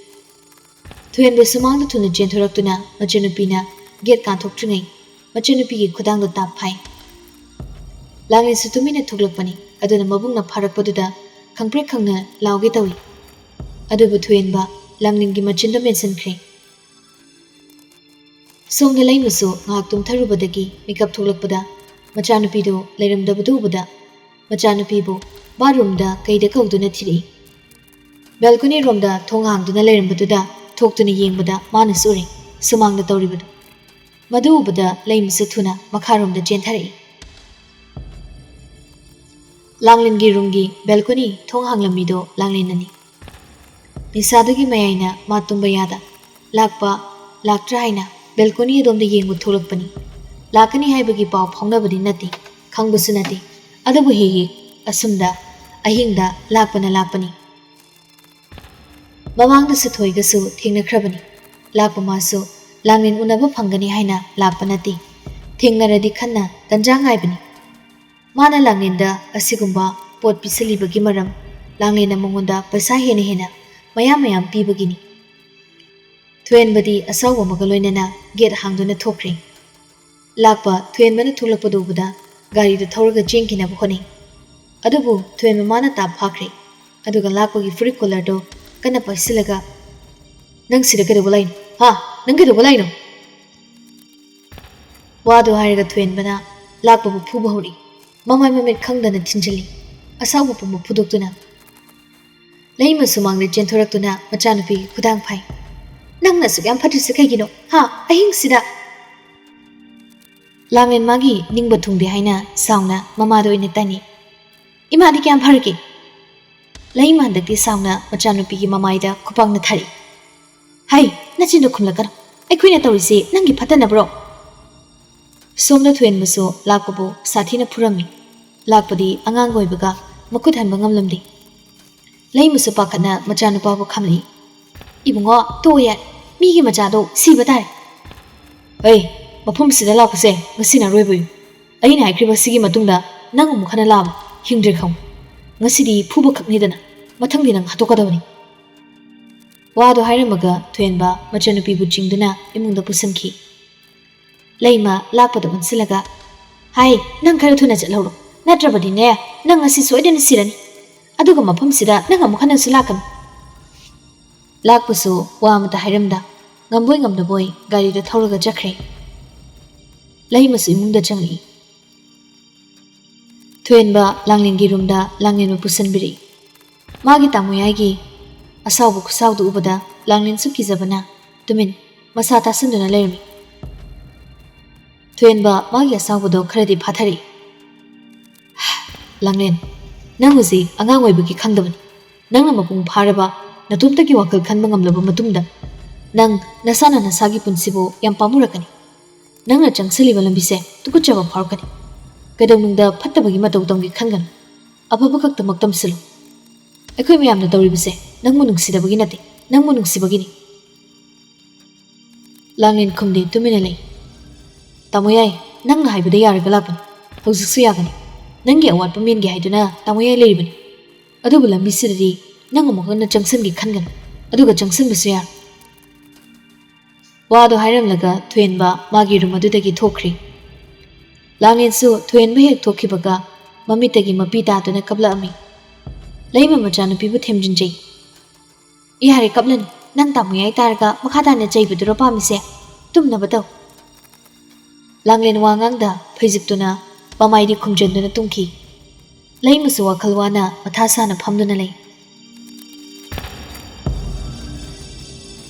ꯊꯣꯏꯍꯟꯕ ꯁꯨꯃꯥꯡꯗ ꯊꯨꯅ ꯆꯦꯟꯊꯣꯔꯛꯇꯨꯅ ꯃꯆꯟꯅꯨꯄꯤꯅ ꯒꯦꯠ ꯀꯥꯟꯊꯣꯛꯇ꯭ꯔꯤꯉꯩ ꯃꯆꯟꯅꯨꯄꯤꯒꯤ ꯈꯨꯗꯥꯡꯗ ꯇꯥꯞ ꯐꯥꯏ꯫ ꯂꯥꯡꯂꯦꯟꯁꯨ ꯇꯨꯃꯤꯟꯅ ꯊꯣꯛꯂꯛꯄꯅꯤ꯫ ꯑꯗꯨꯅ ꯃꯕꯨꯡꯅ ꯐꯥꯔꯛꯄꯗꯨꯗ ꯈꯪꯄ꯭ꯔꯦꯛ ꯈꯪꯅ ꯂꯥꯎꯒꯦ ꯇꯧꯏ꯫ ꯑꯗꯨꯕꯨ ꯊꯣꯏꯍꯟꯕ ꯂꯥꯡꯂꯦꯟꯒꯤ ꯃꯆꯤꯟꯗ ꯃꯦꯟꯁꯤꯟꯈ꯭ꯔꯦ꯫ ꯁꯣꯝꯗ ꯂꯩꯃꯁꯨ ꯉꯥꯏꯍꯥꯛ ꯇꯨꯝꯊꯔꯨꯕꯗꯒꯤ ꯃꯤꯀꯞ ꯊꯣꯛꯂꯛꯄꯗ ꯃꯆꯥꯅꯨꯄꯤꯗꯨ ꯂꯩꯔꯝꯗꯕꯗꯨ ꯎꯕꯗ ꯃꯆꯥꯅꯨꯄꯤꯕꯨ ꯕꯥꯠꯔꯨꯝꯗ ꯀꯩꯗ ꯀꯧꯗꯨꯅ ꯊꯤꯔꯛꯏ꯫ ꯕꯦꯜꯀꯣꯅꯤ ꯔꯣꯝꯗ ꯊꯣꯡ ꯍꯥꯡꯗꯨꯅ ꯂꯩꯔꯝꯕꯗꯨꯗ ꯊꯣꯛꯇꯨꯅ ꯌꯦꯡꯕꯗ ꯃꯥꯅꯁꯨ ꯎꯔꯦ ꯁꯨꯃꯥꯡꯗ ꯇꯧꯔꯤꯕꯗꯨ꯫ ꯃꯗꯨ ꯎꯕꯗ ꯂꯩꯃꯁꯨ ꯊꯨꯅ ꯃꯈꯥꯔꯣꯝꯗ ꯆꯦꯟꯊꯔꯛꯏ꯫ ꯂꯥꯡꯂꯦꯟꯒꯤ ꯔꯨꯝꯒꯤ ꯕꯦꯜꯀꯣꯅꯤ ꯊꯣꯡ ꯍꯥꯡꯂꯝꯃꯤꯗꯣ ꯂꯥꯡꯂꯦꯟꯅꯅꯤ꯫ ꯅꯤꯁꯥꯗꯨꯒꯤ ꯃꯌꯥꯏꯅ ꯃꯥ ꯇꯨꯝꯕ ꯌꯥꯗ ꯂꯥꯛꯄ ꯂꯥꯛꯇ꯭ꯔꯥ ꯍꯥꯏꯅ ꯕꯦꯜꯀꯣꯅꯤ ꯑꯗꯣꯝꯗ ꯌꯦꯡꯕ ꯊꯣꯛꯂꯛꯄꯅꯤ꯫ ꯂꯥꯛꯀꯅꯤ ꯍꯥꯏꯕꯒꯤ ꯄꯥꯎ ꯐꯥꯎꯅꯕꯗꯤ ꯅꯠꯇꯦ, ꯈꯪꯕꯁꯨ ꯅꯠꯇꯦ꯫ ꯑꯗꯨꯕꯨ ꯍꯦꯛ ꯍꯦꯛ ꯑꯁꯨꯝꯗ ꯑꯍꯤꯡꯗ ꯂꯥꯛꯄꯅ ꯂꯥꯛꯄꯅꯤ꯫ ꯃꯃꯥꯡꯗꯁꯨ ꯊꯣꯏꯒꯁꯨ ꯊꯦꯡꯅꯈ꯭ꯔꯕꯅꯤ꯫ ꯂꯥꯛꯄ ꯃꯥꯁꯨ ꯂꯥꯡꯂꯦꯟ ꯎꯅꯕ ꯐꯪꯒꯅꯤ ꯍꯥꯏꯅ ꯂꯥꯛꯄ ꯅꯠꯇꯦ꯫ ꯊꯦꯡꯅꯔꯗꯤ ꯈꯟꯅ ꯇꯟꯖꯥ ꯉꯥꯏꯕꯅꯤ꯫ ꯃꯥꯅ ꯂꯥꯡꯂꯦꯟꯗ ꯑꯁꯤꯒꯨꯝꯕ ꯄꯣꯠ ꯄꯤꯁꯤꯜꯂꯤꯕꯒꯤ ꯃꯔꯝ ꯂꯥꯡꯂꯦꯟꯅ ꯃꯉꯣꯟꯗ ꯄꯩꯁꯥ ꯍꯦꯟꯅ ꯍꯦꯟꯅ ꯃꯌꯥꯝ ꯃꯌꯥꯝ ꯄꯤꯕꯒꯤꯅꯤ꯫ ꯊꯣꯏꯍꯟꯕꯗꯤ ꯑꯁꯥꯎꯕ ꯑꯃꯒ ꯂꯣꯏꯅꯅ ꯒꯦꯠ ꯍꯥꯡꯗꯨꯅ ꯊꯣꯛꯈ꯭ꯔꯦ꯫ ꯂꯥꯛꯄ ꯊꯣꯏꯍꯟꯕꯅ ꯊꯣꯛꯂꯛꯄꯗꯨ ꯎꯕꯗ ꯒꯥꯔꯤꯗꯨ ꯊꯧꯔꯒ ꯆꯦꯟꯈꯤꯅꯕ ꯍꯣꯠꯅꯩ꯫ ꯑꯗꯨꯕꯨ ꯊꯣꯏꯍꯟꯕ ꯃꯥꯅ ꯇꯥꯞ ꯐꯥꯈ꯭ꯔꯦ꯫ ꯑꯗꯨꯒ ꯂꯥꯛꯄꯒꯤ ꯐꯨꯔꯤꯠ ꯀꯣꯂꯔꯗꯨ ꯀꯟꯅ ꯄꯥꯏꯁꯤꯜꯂꯒ, "ꯅꯪ ꯁꯤꯗ ꯀꯩꯗꯧꯕ ꯂꯥꯛꯏꯅꯣ? ꯍꯥ? ꯅꯪ ꯀꯩꯗꯧꯕ ꯂꯥꯛꯏꯅꯣ?" ꯋꯥꯗꯨ ꯍꯥꯏꯔꯒ ꯊꯣꯏꯍꯟꯕꯅ ꯂꯥꯛꯄꯕꯨ ꯐꯨꯕ ꯍꯧꯔꯛꯏ꯫ ꯃꯃꯥꯏ ꯃꯃꯤꯠ ꯈꯪꯗꯅ ꯊꯤꯟꯖꯤꯜꯂꯤ꯫ ꯑꯁꯥꯎꯕ ꯄꯨꯝꯕ ꯐꯨꯗꯣꯛꯇꯨꯅ ꯂꯩꯃ ꯁꯨꯃꯥꯡꯗ ꯆꯦꯟꯊꯣꯔꯛꯇꯨꯅ ꯃꯆꯥꯅꯨꯄꯤꯒꯤ ꯈꯨꯗꯥꯡ ꯐꯥꯏ꯫ "ꯅꯪꯅ ꯑꯁꯨꯛ ꯌꯥꯝ ꯐꯠꯇ꯭ꯔꯤꯁꯦ ꯀꯩꯒꯤꯅꯣ? ꯍꯥ? ꯑꯍꯤꯡꯁꯤꯗ?" ꯂꯥꯡꯂꯦꯟ ꯃꯥꯒꯤ ꯅꯤꯡꯕ ꯊꯨꯡꯗꯦ ꯍꯥꯏꯅ ꯁꯥꯎꯅ ꯃꯃꯥꯗ ꯑꯣꯏꯅ ꯇꯥꯅꯤ꯫ "ꯏꯃꯥꯗꯤ ꯀꯌꯥꯝ ꯐꯔꯒꯦ? ꯂꯩꯃ ꯍꯟꯗꯛꯇꯤ ꯁꯥꯎꯅ ꯃꯆꯥꯅꯨꯄꯤꯒꯤ ꯃꯃꯥꯏꯗ ꯈꯨꯄꯥꯛꯅ ꯊꯥꯔꯛꯏ꯫ "ꯍꯩ, ꯅꯆꯤꯟꯗꯣ ꯈꯨꯝꯂꯛꯀꯅꯨ꯫ ꯑꯩꯈꯣꯏꯅ ꯇꯧꯔꯤꯁꯤ ꯅꯪꯒꯤ ꯐꯠꯇꯅꯕ꯭ꯔꯣ?" ꯁꯣꯝꯗ ꯊꯣꯏꯍꯦꯟꯕꯁꯨ ꯂꯥꯛꯄꯕꯨ ꯁꯥꯊꯤꯅ ꯐꯨꯔꯝꯃꯤ꯫ ꯂꯥꯛꯄꯗꯤ ꯑꯉꯥꯡ ꯑꯣꯏꯕꯒ ꯃꯈꯨꯠ ꯍꯟꯕ ꯉꯝꯂꯝꯗꯦ꯫ ꯂꯩꯃꯁꯨ ꯄꯥꯈꯠꯅ ꯃꯆꯥꯅꯨꯄꯥꯕꯨ ꯈꯥꯝꯂꯛꯏ꯫ "ꯏꯕꯨꯡꯉꯣ, ꯇꯣꯛꯑꯣ ꯌꯥꯔꯦ꯫ ꯃꯤꯒꯤ ꯃꯆꯥꯗꯣ ꯁꯤꯕ ꯇꯥꯔꯦ꯫ ꯑꯩ, ꯃꯐꯝꯁꯤꯗ ꯂꯥꯛꯄꯁꯦ ꯉꯁꯤꯅ ꯑꯔꯣꯏꯕ ꯑꯣꯏꯌꯨ꯫ ꯑꯩꯅ ꯍꯥꯏꯈ꯭ꯔꯤꯕ ꯁꯤꯒꯤ ꯃꯇꯨꯡꯗ ꯅꯪ ꯑꯃꯨꯛ ꯍꯟꯅ ꯂꯥꯛꯑꯕ ꯍꯤꯡꯗ꯭ꯔꯦ ꯈꯪꯉꯨ꯫ ꯉꯁꯤꯗꯤ ꯐꯨꯕ ꯈꯛꯅꯤꯗꯅ, ꯃꯊꯪꯗꯤ ꯅꯪ ꯍꯥꯠꯇꯣꯛꯀꯗꯕꯅꯤ꯫" ꯋꯥꯗꯣ ꯍꯥꯏꯔꯝꯃꯒ ꯊꯣꯏꯍꯦꯟꯕ ꯃꯆꯥꯅꯨꯄꯤꯕꯨ ꯆꯤꯡꯗꯨꯅ ꯏꯃꯨꯡꯗ ꯄꯨꯁꯤꯟꯈꯤ꯫ ꯂꯩꯃ ꯂꯥꯛꯄꯗ ꯑꯣꯟꯁꯤꯜꯂꯒ, "ꯍꯥꯏ, ꯅꯪ ꯈꯔ ꯊꯨꯅ ꯆꯠꯍꯧꯔꯣ, ꯅꯠꯇ꯭ꯔꯕꯗꯤꯅꯦ, ꯅꯪ ꯉꯁꯤ ꯁꯣꯏꯗꯅ ꯁꯤꯔꯅꯤ꯫ ꯑꯗꯨꯒ ꯃꯐꯝꯁꯤꯗ ꯅꯪ ꯑꯃꯨꯛ ꯍꯟꯅꯁꯨ ꯂꯥꯛꯀꯅꯨ꯫" ꯂꯥꯛꯄꯁꯨ ꯋꯥ ꯑꯃꯇ ꯍꯥꯏꯔꯝꯗ ꯉꯝꯕꯣꯏ ꯉꯝꯗꯕꯣꯏ ꯒꯥꯔꯤꯗ ꯊꯧꯔꯒ ꯆꯠꯈ꯭ꯔꯦ꯫ ꯂꯩꯃꯁꯨ ꯏꯃꯨꯡꯗ ꯆꯪꯂꯛꯏ꯫ ꯊꯣꯏꯍꯦꯟꯕ ꯂꯥꯡꯂꯦꯟꯒꯤ ꯔꯨꯝꯗ ꯂꯥꯡꯂꯦꯟꯕꯨ ꯄꯨꯁꯤꯟꯕꯤꯔꯛꯏ꯫ ꯃꯥꯒꯤ ꯇꯥꯃꯣꯌꯥꯏꯒꯤ ꯑꯁꯥꯎꯕ ꯈꯨꯁꯥꯎꯗꯨ ꯎꯕꯗ ꯂꯥꯡꯂꯦꯟꯁꯨ ꯀꯤꯖꯕꯅ ꯇꯨꯃꯤꯟ ꯃꯁꯥ ꯇꯥꯁꯤꯟꯗꯨꯅ ꯂꯩꯔꯝꯃꯤ꯫ ꯊꯣꯏꯍꯦꯟꯕ ꯃꯥꯒꯤ ꯑꯁꯥꯎꯕꯗꯣ ꯈꯔꯗꯤ ꯐꯥꯊꯔꯛꯏ꯫ "ꯂꯥꯡꯂꯦꯟ, ꯅꯪ ꯍꯧꯖꯤꯛ ꯑꯉꯥꯡ ꯑꯣꯏꯕꯒꯤ ꯈꯪꯗꯕꯅꯤ꯫ ꯅꯪꯅ ꯃꯄꯨꯡ ꯐꯥꯔꯕ, ꯅꯇꯣꯝꯇꯒꯤ ꯋꯥꯈꯜ ꯈꯟꯕ ꯉꯝꯂꯕ ꯃꯇꯨꯡꯗ ꯅꯪ ꯅꯁꯥꯅ ꯅꯁꯥꯒꯤ ꯄꯨꯟꯁꯤꯕꯨ ꯌꯥꯝ ꯄꯥꯝꯃꯨꯔꯛꯀꯅꯤ꯫ ꯅꯪꯅ ꯆꯪꯁꯤꯜꯂꯤꯕ ꯂꯝꯕꯤꯁꯦ ꯇꯨꯀꯠꯆꯕ ꯐꯥꯎꯔꯛꯀꯅꯤ꯫ ꯀꯩꯗꯧꯅꯨꯡꯗ ꯐꯠꯇꯕꯒꯤ ꯃꯇꯧ ꯇꯝꯒꯦ ꯈꯟꯒꯅꯨ꯫ ꯑꯐꯕ ꯈꯛꯇꯃꯛ ꯇꯝꯁꯤꯜꯂꯨ꯫ ꯑꯩꯈꯣꯏ ꯃꯌꯥꯝꯅ ꯇꯧꯔꯤꯕꯁꯦ ꯅꯪꯕꯨ ꯅꯨꯡꯁꯤꯗꯕꯒꯤ ꯅꯠꯇꯦ, ꯅꯪꯕꯨ ꯅꯨꯡꯁꯤꯕꯒꯤꯅꯤ꯫" ꯂꯥꯡꯂꯦꯟ ꯈꯨꯝꯗꯦ, ꯇꯨꯃꯤꯟꯅ ꯂꯩ꯫ "ꯇꯥꯃꯣꯌꯥꯏ, ꯅꯪꯅ ꯍꯥꯏꯕꯗ ꯌꯥꯔꯒ ꯂꯥꯛꯄꯅꯤ꯫ ꯍꯧꯖꯤꯛꯁꯨ ꯌꯥꯒꯅꯤ꯫ ꯅꯪꯒꯤ ꯑꯋꯥꯠꯄ ꯃꯦꯟꯒꯦ ꯍꯥꯏꯗꯨꯅ ꯇꯥꯃꯣꯌꯥꯏ ꯂꯩꯔꯤꯕꯅꯤ꯫ ꯑꯗꯨꯕꯨ ꯂꯝꯕꯤꯁꯤꯗꯗꯤ ꯅꯪ ꯑꯃꯨꯛ ꯍꯟꯅ ꯆꯪꯁꯤꯟꯒꯦ ꯈꯟꯒꯅꯨ꯫ ꯑꯗꯨꯒ ꯆꯪꯁꯤꯟꯕꯁꯨ ꯌꯥꯔꯣꯏ꯫" ꯋꯥꯗꯣ ꯍꯥꯏꯔꯝꯂꯒ ꯊꯣꯏꯍꯦꯟꯕ ꯃꯥꯒꯤ ꯔꯨꯝ ꯑꯗꯨꯗꯒꯤ ꯊꯣꯛꯈ꯭ꯔꯦ꯫ ꯂꯥꯡꯂꯦꯟꯁꯨ ꯊꯣꯏꯍꯦꯟꯕ ꯍꯦꯛ ꯊꯣꯛꯈꯤꯕꯒ ꯃꯃꯤꯠꯇꯒꯤ ꯃꯄꯤ ꯇꯥꯗꯨꯅ ꯀꯞꯂꯛꯑꯝꯃꯤ꯫ ꯂꯩꯃ ꯃꯆꯥꯅꯨꯄꯤꯕꯨ ꯊꯦꯝꯖꯤꯟꯖꯩ꯫ "ꯌꯥꯔꯦ, ꯀꯞꯂꯅꯨ꯫ ꯅꯪ ꯇꯥꯃꯣꯌꯥꯏ ꯇꯥꯔꯒ ꯃꯈꯥ ꯇꯥꯅ ꯆꯩꯕꯗꯨꯔꯣ ꯄꯥꯝꯃꯤꯁꯦ? ꯇꯨꯝꯅꯕ ꯇꯧ꯫" ꯂꯥꯡꯂꯦꯟ ꯋꯥ ꯉꯥꯡꯗ ꯐꯩꯖꯨꯞꯇꯨꯅ ꯃꯃꯥꯏꯗꯤ ꯈꯨꯝꯖꯤꯟꯗꯨꯅ ꯇꯨꯝꯈꯤ꯫ ꯂꯩꯃꯁꯨ ꯋꯥꯈꯜ ꯋꯥꯅ ꯃꯊꯥ ꯁꯥꯅ ꯐꯝꯗꯨꯅ ꯂꯩ꯫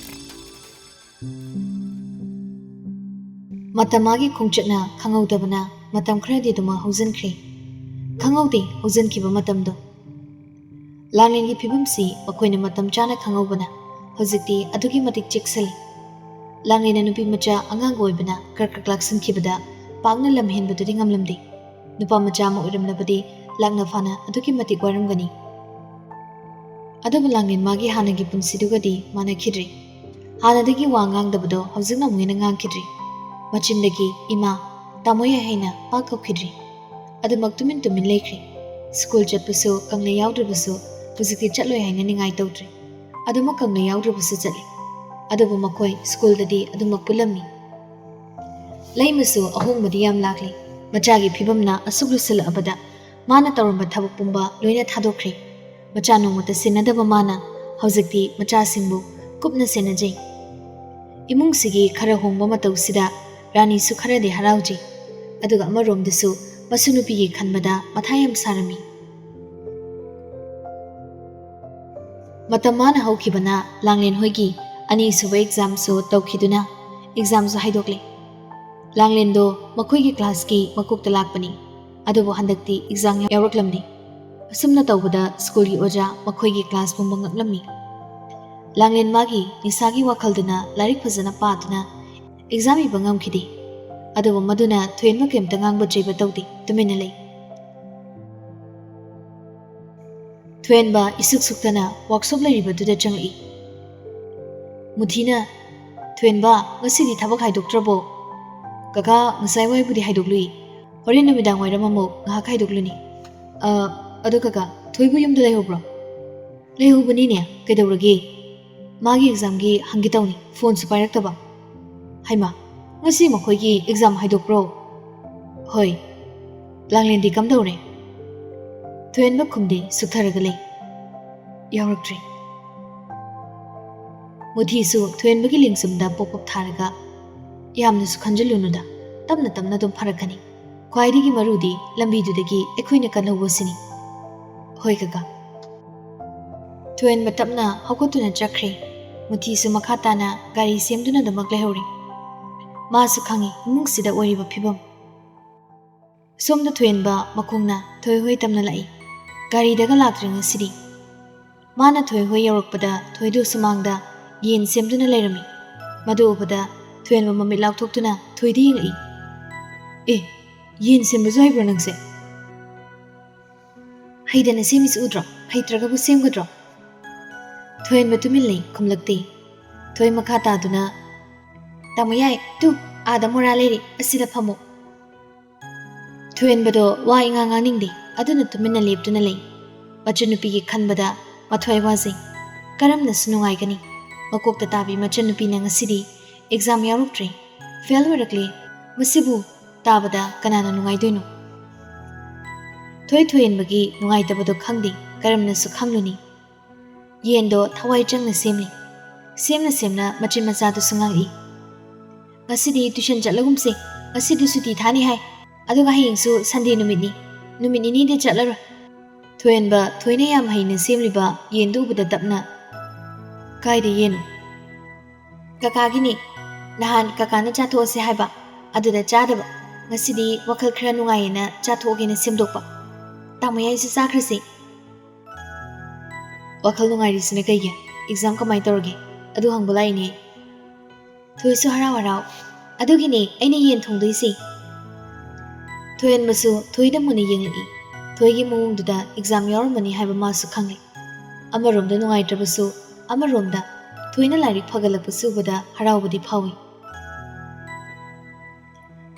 ꯃꯇꯝ ꯃꯥꯒꯤ ꯈꯣꯡꯆꯠꯅ ꯈꯪꯍꯧꯗꯕꯅ ꯃꯇꯝ ꯈꯔꯗꯤ ꯑꯗꯨꯃꯛ ꯍꯧꯖꯤꯟꯈ꯭ꯔꯦ꯫ ꯈꯪꯍꯧꯗꯦ ꯍꯧꯖꯤꯟꯈꯤꯕ ꯃꯇꯝꯗꯣ꯫ ꯂꯥꯡꯂꯦꯟꯒꯤ ꯐꯤꯕꯝꯁꯤ ꯃꯈꯣꯏꯅ ꯃꯇꯝ ꯆꯥꯅ ꯈꯪꯍꯧꯕꯅ ꯍꯧꯖꯤꯛꯇꯤ ꯑꯗꯨꯛꯀꯤ ꯃꯇꯤꯛ ꯆꯦꯛꯁꯤꯜꯂꯤ꯫ ꯂꯥꯡꯂꯦꯟꯅ ꯅꯨꯄꯤ ꯃꯆꯥ ꯑꯉꯥꯡꯒ ꯑꯣꯏꯕꯅ ꯀ꯭ꯔꯛ ꯀ꯭ꯔꯛ ꯂꯥꯛꯁꯤꯟꯈꯤꯕꯗ ꯄꯥꯛꯅ ꯂꯝ ꯍꯦꯟꯕꯗꯨꯗꯤ ꯉꯝꯂꯝꯗꯦ꯫ ꯅꯨꯄꯥ ꯃꯆꯥ ꯑꯃ ꯑꯣꯏꯔꯝꯂꯕꯗꯤ ꯂꯥꯛꯅ ꯐꯥꯅ ꯑꯗꯨꯛꯀꯤ ꯃꯇꯤꯛ ꯋꯥꯔꯝꯒꯅꯤ꯫ ꯑꯗꯨꯕꯨ ꯂꯥꯡꯂꯦꯟ ꯃꯥꯒꯤ ꯍꯥꯟꯅꯒꯤ ꯄꯨꯟꯁꯤꯗꯨꯒꯗꯤ ꯃꯥꯟꯅꯈꯤꯗ꯭ꯔꯦ꯫ ꯍꯥꯟꯅꯗꯒꯤ ꯋꯥ ꯉꯥꯡꯗꯕꯗꯣ ꯍꯧꯖꯤꯛꯅ ꯑꯃꯨꯛ ꯍꯦꯟꯅ ꯉꯥꯡꯈꯤꯗ꯭ꯔꯦ꯫ ꯃꯆꯤꯟꯗꯒꯤ "ꯏꯃꯥ, ꯇꯥꯃꯣ" ꯍꯥꯏꯅ ꯄꯥꯛ ꯀꯧꯈꯤꯗ꯭ꯔꯦ꯫ ꯑꯗꯨꯃꯛ ꯇꯨꯃꯤꯟ ꯇꯨꯃꯤꯟ ꯂꯩꯈ꯭ꯔꯦ꯫ ꯁ꯭ꯀꯨꯜ ꯆꯠꯄꯁꯨ ꯀꯪꯂꯩ ꯌꯥꯎꯗ꯭ꯔꯕꯁꯨ ꯍꯧꯖꯤꯛꯇꯤ ꯆꯠꯂꯣꯏ ꯍꯥꯏꯅ ꯅꯤꯡꯉꯥꯏ ꯇꯧꯗ꯭ꯔꯦ꯫ ꯑꯗꯨꯃꯛ ꯀꯪꯂꯩ ꯌꯥꯎꯗ꯭ꯔꯕꯁꯨ ꯆꯠꯂꯤ꯫ ꯑꯗꯨꯕꯨ ꯃꯈꯣꯏ ꯁ꯭ꯀꯨꯜꯗꯗꯤ ꯑꯗꯨꯃꯛ ꯄꯨꯜꯂꯝꯃꯤ꯫ ꯂꯩꯃꯁꯨ ꯑꯍꯣꯡꯕꯗꯤ ꯌꯥꯝ ꯂꯥꯛꯂꯤ꯫ ꯃꯆꯥꯒꯤ ꯐꯤꯕꯝꯅ ꯑꯁꯨꯛ ꯂꯨꯁꯤꯜꯂꯛꯑꯕꯗ ꯃꯥꯅ ꯇꯧꯔꯝꯕ ꯊꯕꯛ ꯄꯨꯝꯕ ꯂꯣꯏꯅ ꯊꯥꯗꯣꯛꯈ꯭ꯔꯦ꯫ ꯃꯆꯥ ꯅꯣꯡꯃꯇ ꯁꯦꯟꯅꯗꯕ ꯃꯥꯅ ꯍꯧꯖꯤꯛꯇꯤ ꯃꯆꯥꯁꯤꯡꯕꯨ ꯀꯨꯞꯅ ꯁꯦꯟꯅꯖꯩ꯫ ꯏꯃꯨꯡꯁꯤꯒꯤ ꯈꯔ ꯍꯣꯡꯕ ꯃꯇꯧꯁꯤꯗ ꯔꯥꯅꯤꯁꯨ ꯈꯔꯗꯤ ꯍꯔꯥꯎꯖꯩ꯫ ꯑꯗꯨꯒ ꯑꯃꯔꯣꯝꯗꯁꯨ ꯃꯁꯨ ꯅꯨꯄꯤꯒꯤ ꯈꯟꯕꯗ ꯃꯊꯥ ꯌꯥꯝ ꯁꯥꯔꯝꯃꯤ꯫ ꯃꯇꯝ ꯃꯥꯅ ꯍꯧꯈꯤꯕꯅ ꯂꯥꯡꯂꯦꯟ ꯍꯣꯏꯒꯤ ꯑꯅꯤꯁꯨꯕ ꯑꯦꯛꯖꯥꯝꯁꯨ ꯇꯧꯈꯤꯗꯨꯅ ꯑꯦꯛꯖꯥꯝꯁꯨ ꯍꯥꯏꯗꯣꯛꯂꯦ꯫ ꯂꯥꯡꯂꯦꯟꯗꯣ ꯃꯈꯣꯏꯒꯤ ꯀ꯭ꯂꯥꯁꯀꯤ ꯃꯀꯣꯛꯇ ꯂꯥꯛꯄꯅꯤ꯫ ꯑꯗꯨꯕꯨ ꯍꯟꯗꯛꯇꯤ ꯑꯦꯛꯖꯥꯝ ꯌꯥꯎꯔꯛꯂꯝꯗꯦ꯫ ꯑꯁꯨꯝꯅ ꯇꯧꯕꯗ ꯁ꯭ꯀꯨꯜꯒꯤ ꯑꯣꯖꯥ ꯃꯈꯣꯏꯒꯤ ꯀ꯭ꯂꯥꯁ ꯄꯨꯝꯕ ꯉꯛꯂꯝꯃꯤ꯫ ꯂꯥꯡꯂꯦꯟ ꯃꯥꯒꯤ ꯅꯤꯁꯥꯒꯤ ꯋꯥꯈꯜꯗꯨꯅ ꯂꯥꯏꯔꯤꯛ ꯐꯖꯅ ꯄꯥꯗꯨꯅ ꯑꯦꯛꯖꯥꯝ ꯏꯕ ꯉꯝꯈꯤꯗꯦ꯫ ꯑꯗꯨꯕꯨ ꯃꯗꯨꯅ ꯊꯣꯏꯍꯦꯟꯕ ꯀꯔꯤꯝꯇ ꯉꯥꯡꯕ ꯆꯩꯕ ꯇꯧꯗꯦ, ꯇꯨꯃꯤꯟꯅ ꯂꯩ꯫ ꯊꯣꯏꯍꯦꯟꯕ ꯏꯁꯨꯛ ꯁꯨꯛꯇꯅ ꯋꯥꯛꯁꯣꯞ ꯂꯩꯔꯤꯕꯗꯨꯗ ꯆꯪꯂꯛꯏ꯫ ꯃꯨꯊꯤꯅ, "ꯊꯣꯏꯍꯦꯟꯕ, ꯉꯁꯤꯗꯤ ꯊꯕꯛ ꯍꯥꯏꯗꯣꯛꯇ꯭ꯔꯕꯣ?" "ꯀꯀꯥ, ꯉꯁꯥꯏ ꯋꯥꯏꯕꯨꯗꯤ ꯍꯥꯏꯗꯣꯛꯂꯨꯏ꯫ ꯍꯣꯔꯦꯟ ꯅꯨꯃꯤꯗꯥꯡ ꯋꯥꯏꯔꯝ ꯑꯃꯨꯛ ꯉꯥꯏꯍꯥꯛ ꯍꯥꯏꯗꯣꯛꯂꯨꯅꯤ꯫ ꯑ, ꯑꯗꯣ ꯀꯀꯥ, ꯊꯣꯏꯕꯨ ꯌꯨꯝꯗ ꯂꯩꯍꯧꯕ꯭ꯔꯣ?" "ꯂꯩꯍꯧꯕꯅꯤꯅꯦ, ꯀꯩꯗꯧꯔꯒꯦ?" "ꯃꯥꯒꯤ ꯑꯦꯛꯖꯥꯝꯒꯤ ꯍꯪꯒꯦ ꯇꯧꯅꯤ, ꯐꯣꯟꯁꯨ ꯄꯥꯏꯔꯛꯇꯕ꯫" "ꯍꯩꯃꯥ, ꯉꯁꯤ ꯃꯈꯣꯏꯒꯤ ꯑꯦꯛꯖꯥꯝ ꯍꯥꯏꯗꯣꯛꯄ꯭ꯔꯣ?" "ꯍꯣꯏ꯫" "ꯂꯥꯡꯂꯦꯟꯗꯤ ꯀꯝꯗꯧꯔꯦ?" ꯊꯣꯏꯍꯦꯟꯕ ꯈꯨꯝꯗꯦ, ꯁꯨꯛꯊꯔꯒ ꯂꯩ꯫ ꯌꯥꯎꯔꯛꯇ꯭ꯔꯤ꯫ ꯃꯨꯊꯤꯁꯨ ꯊꯣꯏꯍꯦꯟꯕꯒꯤ ꯂꯦꯡꯁꯨꯝꯗ ꯄꯣꯞ ꯄꯣꯞ ꯊꯥꯔꯒ, "ꯌꯥꯝꯅꯁꯨ ꯈꯟꯖꯤꯜꯂꯨꯅꯨꯗ, ꯇꯞꯅ ꯇꯞꯅ ꯑꯗꯨꯝ ꯐꯔꯛꯀꯅꯤ꯫ ꯈ꯭ꯋꯥꯏꯗꯒꯤ ꯃꯔꯨꯗꯤ ꯂꯝꯕꯤꯗꯨꯗꯒꯤ ꯑꯩꯈꯣꯏꯅ ꯀꯜꯍꯧꯕꯁꯤꯅꯤ꯫" "ꯍꯣꯏ ꯀꯀꯥ꯫" ꯊꯣꯏꯍꯦꯟꯕ ꯇꯞꯅ ꯍꯧꯒꯠꯇꯨꯅ ꯆꯠꯈ꯭ꯔꯦ꯫ ꯃꯨꯊꯤꯁꯨ ꯃꯈꯥ ꯇꯥꯅ ꯒꯥꯔꯤ ꯁꯦꯝꯗꯨꯅ ꯑꯗꯨꯃꯛ ꯂꯩꯍꯧꯔꯦ꯫ ꯃꯥꯁꯨ ꯈꯪꯏ ꯏꯃꯨꯡꯁꯤꯗ ꯑꯣꯏꯔꯤꯕ ꯐꯤꯕꯝ꯫ ꯁꯣꯝꯗ ꯊꯣꯏꯍꯦꯟꯕ ꯃꯈꯣꯡꯅ ꯊꯣꯏ ꯍꯣꯏ ꯇꯝꯅ ꯂꯥꯛꯏ꯫ "ꯒꯥꯔꯤꯗꯒ ꯂꯥꯛꯇ꯭ꯔꯦ ꯉꯁꯤꯗꯤ꯫ ꯃꯥꯅ ꯊꯣꯏ ꯍꯣꯏ ꯌꯧꯔꯛꯄꯗ ꯊꯣꯏꯗꯨ ꯁꯨꯃꯥꯡꯗ ꯌꯦꯟ ꯁꯦꯝꯗꯨꯅ ꯂꯩꯔꯝꯃꯤ꯫ ꯃꯗꯨ ꯎꯕꯗ ꯊꯣꯏꯍꯦꯟꯕ ꯃꯃꯤꯠ ꯂꯥꯎꯊꯣꯛꯇꯨꯅ ꯊꯣꯏꯗ ꯌꯦꯡꯂꯛꯏ꯫ "ꯑꯦ, ꯌꯦꯟ ꯁꯦꯝꯕꯁꯨ ꯍꯩꯕ꯭ꯔꯣ ꯅꯪꯁꯦ?" "ꯍꯩꯗꯅ ꯁꯦꯝꯃꯤꯁꯤ ꯎꯗ꯭ꯔꯣ? ꯍꯩꯇ꯭ꯔꯒꯕꯨ ꯁꯦꯝꯒꯗ꯭ꯔꯣ?" ꯊꯣꯏꯍꯦꯟꯕ ꯇꯨꯃꯤꯟ ꯂꯩ, ꯈꯨꯝꯂꯛꯇꯦ꯫ ꯊꯣꯏ ꯃꯈꯥ ꯇꯥꯗꯨꯅ, "ꯇꯥꯃꯣ ꯌꯥꯏ, ꯇꯨ, ꯑꯥꯗ ꯃꯣꯔꯥ ꯂꯩꯔꯦ, ꯑꯁꯤꯗ ꯐꯝꯃꯣ꯫" ꯊꯣꯏꯍꯦꯟꯕꯗꯣ ꯋꯥ ꯏꯉꯥꯡ ꯉꯥꯡꯅꯤꯡꯗꯦ, ꯑꯗꯨꯅ ꯇꯨꯃꯤꯟꯅ ꯂꯦꯞꯇꯨꯅ ꯂꯩ꯫ ꯃꯆꯟꯅꯨꯄꯤꯒꯤ ꯈꯟꯕꯗ ꯃꯊ꯭ꯋꯥꯏ ꯋꯥꯖꯩ꯫ ꯀꯔꯝꯅꯁꯨ ꯅꯨꯡꯉꯥꯏꯒꯅꯤ? ꯃꯀꯣꯛꯇ ꯇꯥꯕꯤ ꯃꯆꯟꯅꯨꯄꯤꯅ ꯉꯁꯤꯗꯤ ꯑꯦꯛꯖꯥꯝ ꯌꯥꯎꯔꯛꯇ꯭ꯔꯦ, ꯐꯦꯜ ꯑꯣꯏꯔꯛꯂꯦ꯫ ꯃꯁꯤꯕꯨ ꯇꯥꯕꯗ ꯀꯅꯥꯅ ꯅꯨꯡꯉꯥꯏꯗꯣꯏꯅꯣ? ꯊꯣꯏ ꯊꯣꯏꯍꯦꯟꯕꯒꯤ ꯅꯨꯡꯉꯥꯏꯇꯕꯗꯣ ꯈꯪꯗꯦ, ꯀꯔꯝꯅꯁꯨ ꯈꯪꯂꯨꯅꯤ꯫ ꯌꯦꯟꯗꯣ ꯊꯋꯥꯏ ꯆꯪꯅ ꯁꯦꯝꯂꯤ꯫ ꯁꯦꯝꯅ ꯁꯦꯝꯅ ꯃꯆꯤꯟ ꯃꯆꯥꯗꯨꯁꯨ ꯉꯥꯡꯂꯤ꯫ "ꯉꯁꯤꯗꯤ ꯇ꯭ꯌꯨꯁꯟ ꯆꯠꯂꯒꯨꯝꯁꯦ, ꯉꯁꯤꯗꯤ ꯁꯨꯇꯤ ꯊꯥꯅꯤ ꯍꯥꯏ꯫ ꯑꯗꯨꯒ ꯍꯌꯦꯡꯁꯨ ꯁꯟꯗꯦ ꯅꯨꯃꯤꯠꯅꯤ, ꯅꯨꯃꯤꯠ ꯅꯤꯅꯤꯗꯤ ꯆꯠꯂꯔꯣꯏ꯫" ꯊꯣꯏꯍꯦꯟꯕ ꯊꯣꯏꯅ ꯌꯥꯝ ꯍꯩꯅ ꯁꯦꯝꯂꯤꯕ ꯌꯦꯟꯗꯨ ꯎꯕꯗ ꯇꯞꯅ, "ꯀꯥꯏꯗ ꯌꯦꯟꯅꯣ?" "ꯀꯀꯥꯒꯤꯅꯤ꯫ ꯅꯍꯥꯟ ꯀꯀꯥꯅ ꯆꯥꯊꯣꯛꯑꯁꯦ ꯍꯥꯏꯕ, ꯑꯗꯨꯗ ꯆꯥꯗꯕ꯫ ꯉꯁꯤꯗꯤ ꯋꯥꯈꯜ ꯈꯔ ꯅꯨꯡꯉꯥꯏꯌꯦꯅ ꯆꯥꯊꯣꯛꯑꯒꯦꯅ ꯁꯦꯝꯗꯣꯛꯄ꯫ ꯇꯥꯃꯣ ꯌꯥꯏꯁꯨ ꯆꯥꯈ꯭ꯔꯁꯤ꯫" "ꯋꯥꯈꯜ ꯅꯨꯡꯉꯥꯏꯔꯤꯁꯤꯅ ꯀꯩꯒꯤ? ꯑꯦꯛꯖꯥꯝ ꯀꯃꯥꯏꯅ ꯇꯧꯔꯒꯦ? ꯑꯗꯨ ꯍꯪꯕ ꯂꯥꯛꯏꯅꯦ꯫" ꯊꯣꯏꯁꯨ ꯍꯔꯥꯎ ꯍꯔꯥꯎ, "ꯑꯗꯨꯒꯤꯅꯦ ꯑꯩꯅ ꯌꯦꯟ ꯊꯣꯡꯗꯣꯏꯁꯦ꯫" ꯊꯣꯏꯍꯦꯟꯕꯁꯨ ꯊꯣꯏꯗ ꯃꯨꯟꯅ ꯌꯦꯡꯂꯛꯏ꯫ ꯊꯣꯏꯒꯤ ꯃꯑꯣꯡꯗꯨꯗ ꯑꯦꯛꯖꯥꯝ ꯌꯥꯎꯔꯝꯃꯅꯤ ꯍꯥꯏꯕ ꯃꯥꯁꯨ ꯈꯪꯂꯦ꯫ ꯑꯃꯔꯣꯝꯗ ꯅꯨꯡꯉꯥꯏꯇ꯭ꯔꯕꯁꯨ, ꯑꯃꯔꯣꯝꯗ ꯊꯣꯏꯅ ꯂꯥꯏꯔꯤꯛ ꯐꯒꯠꯂꯛꯄꯁꯤ ꯎꯕꯗ ꯍꯔꯥꯎꯕꯗꯤ ꯐꯥꯎꯏ꯫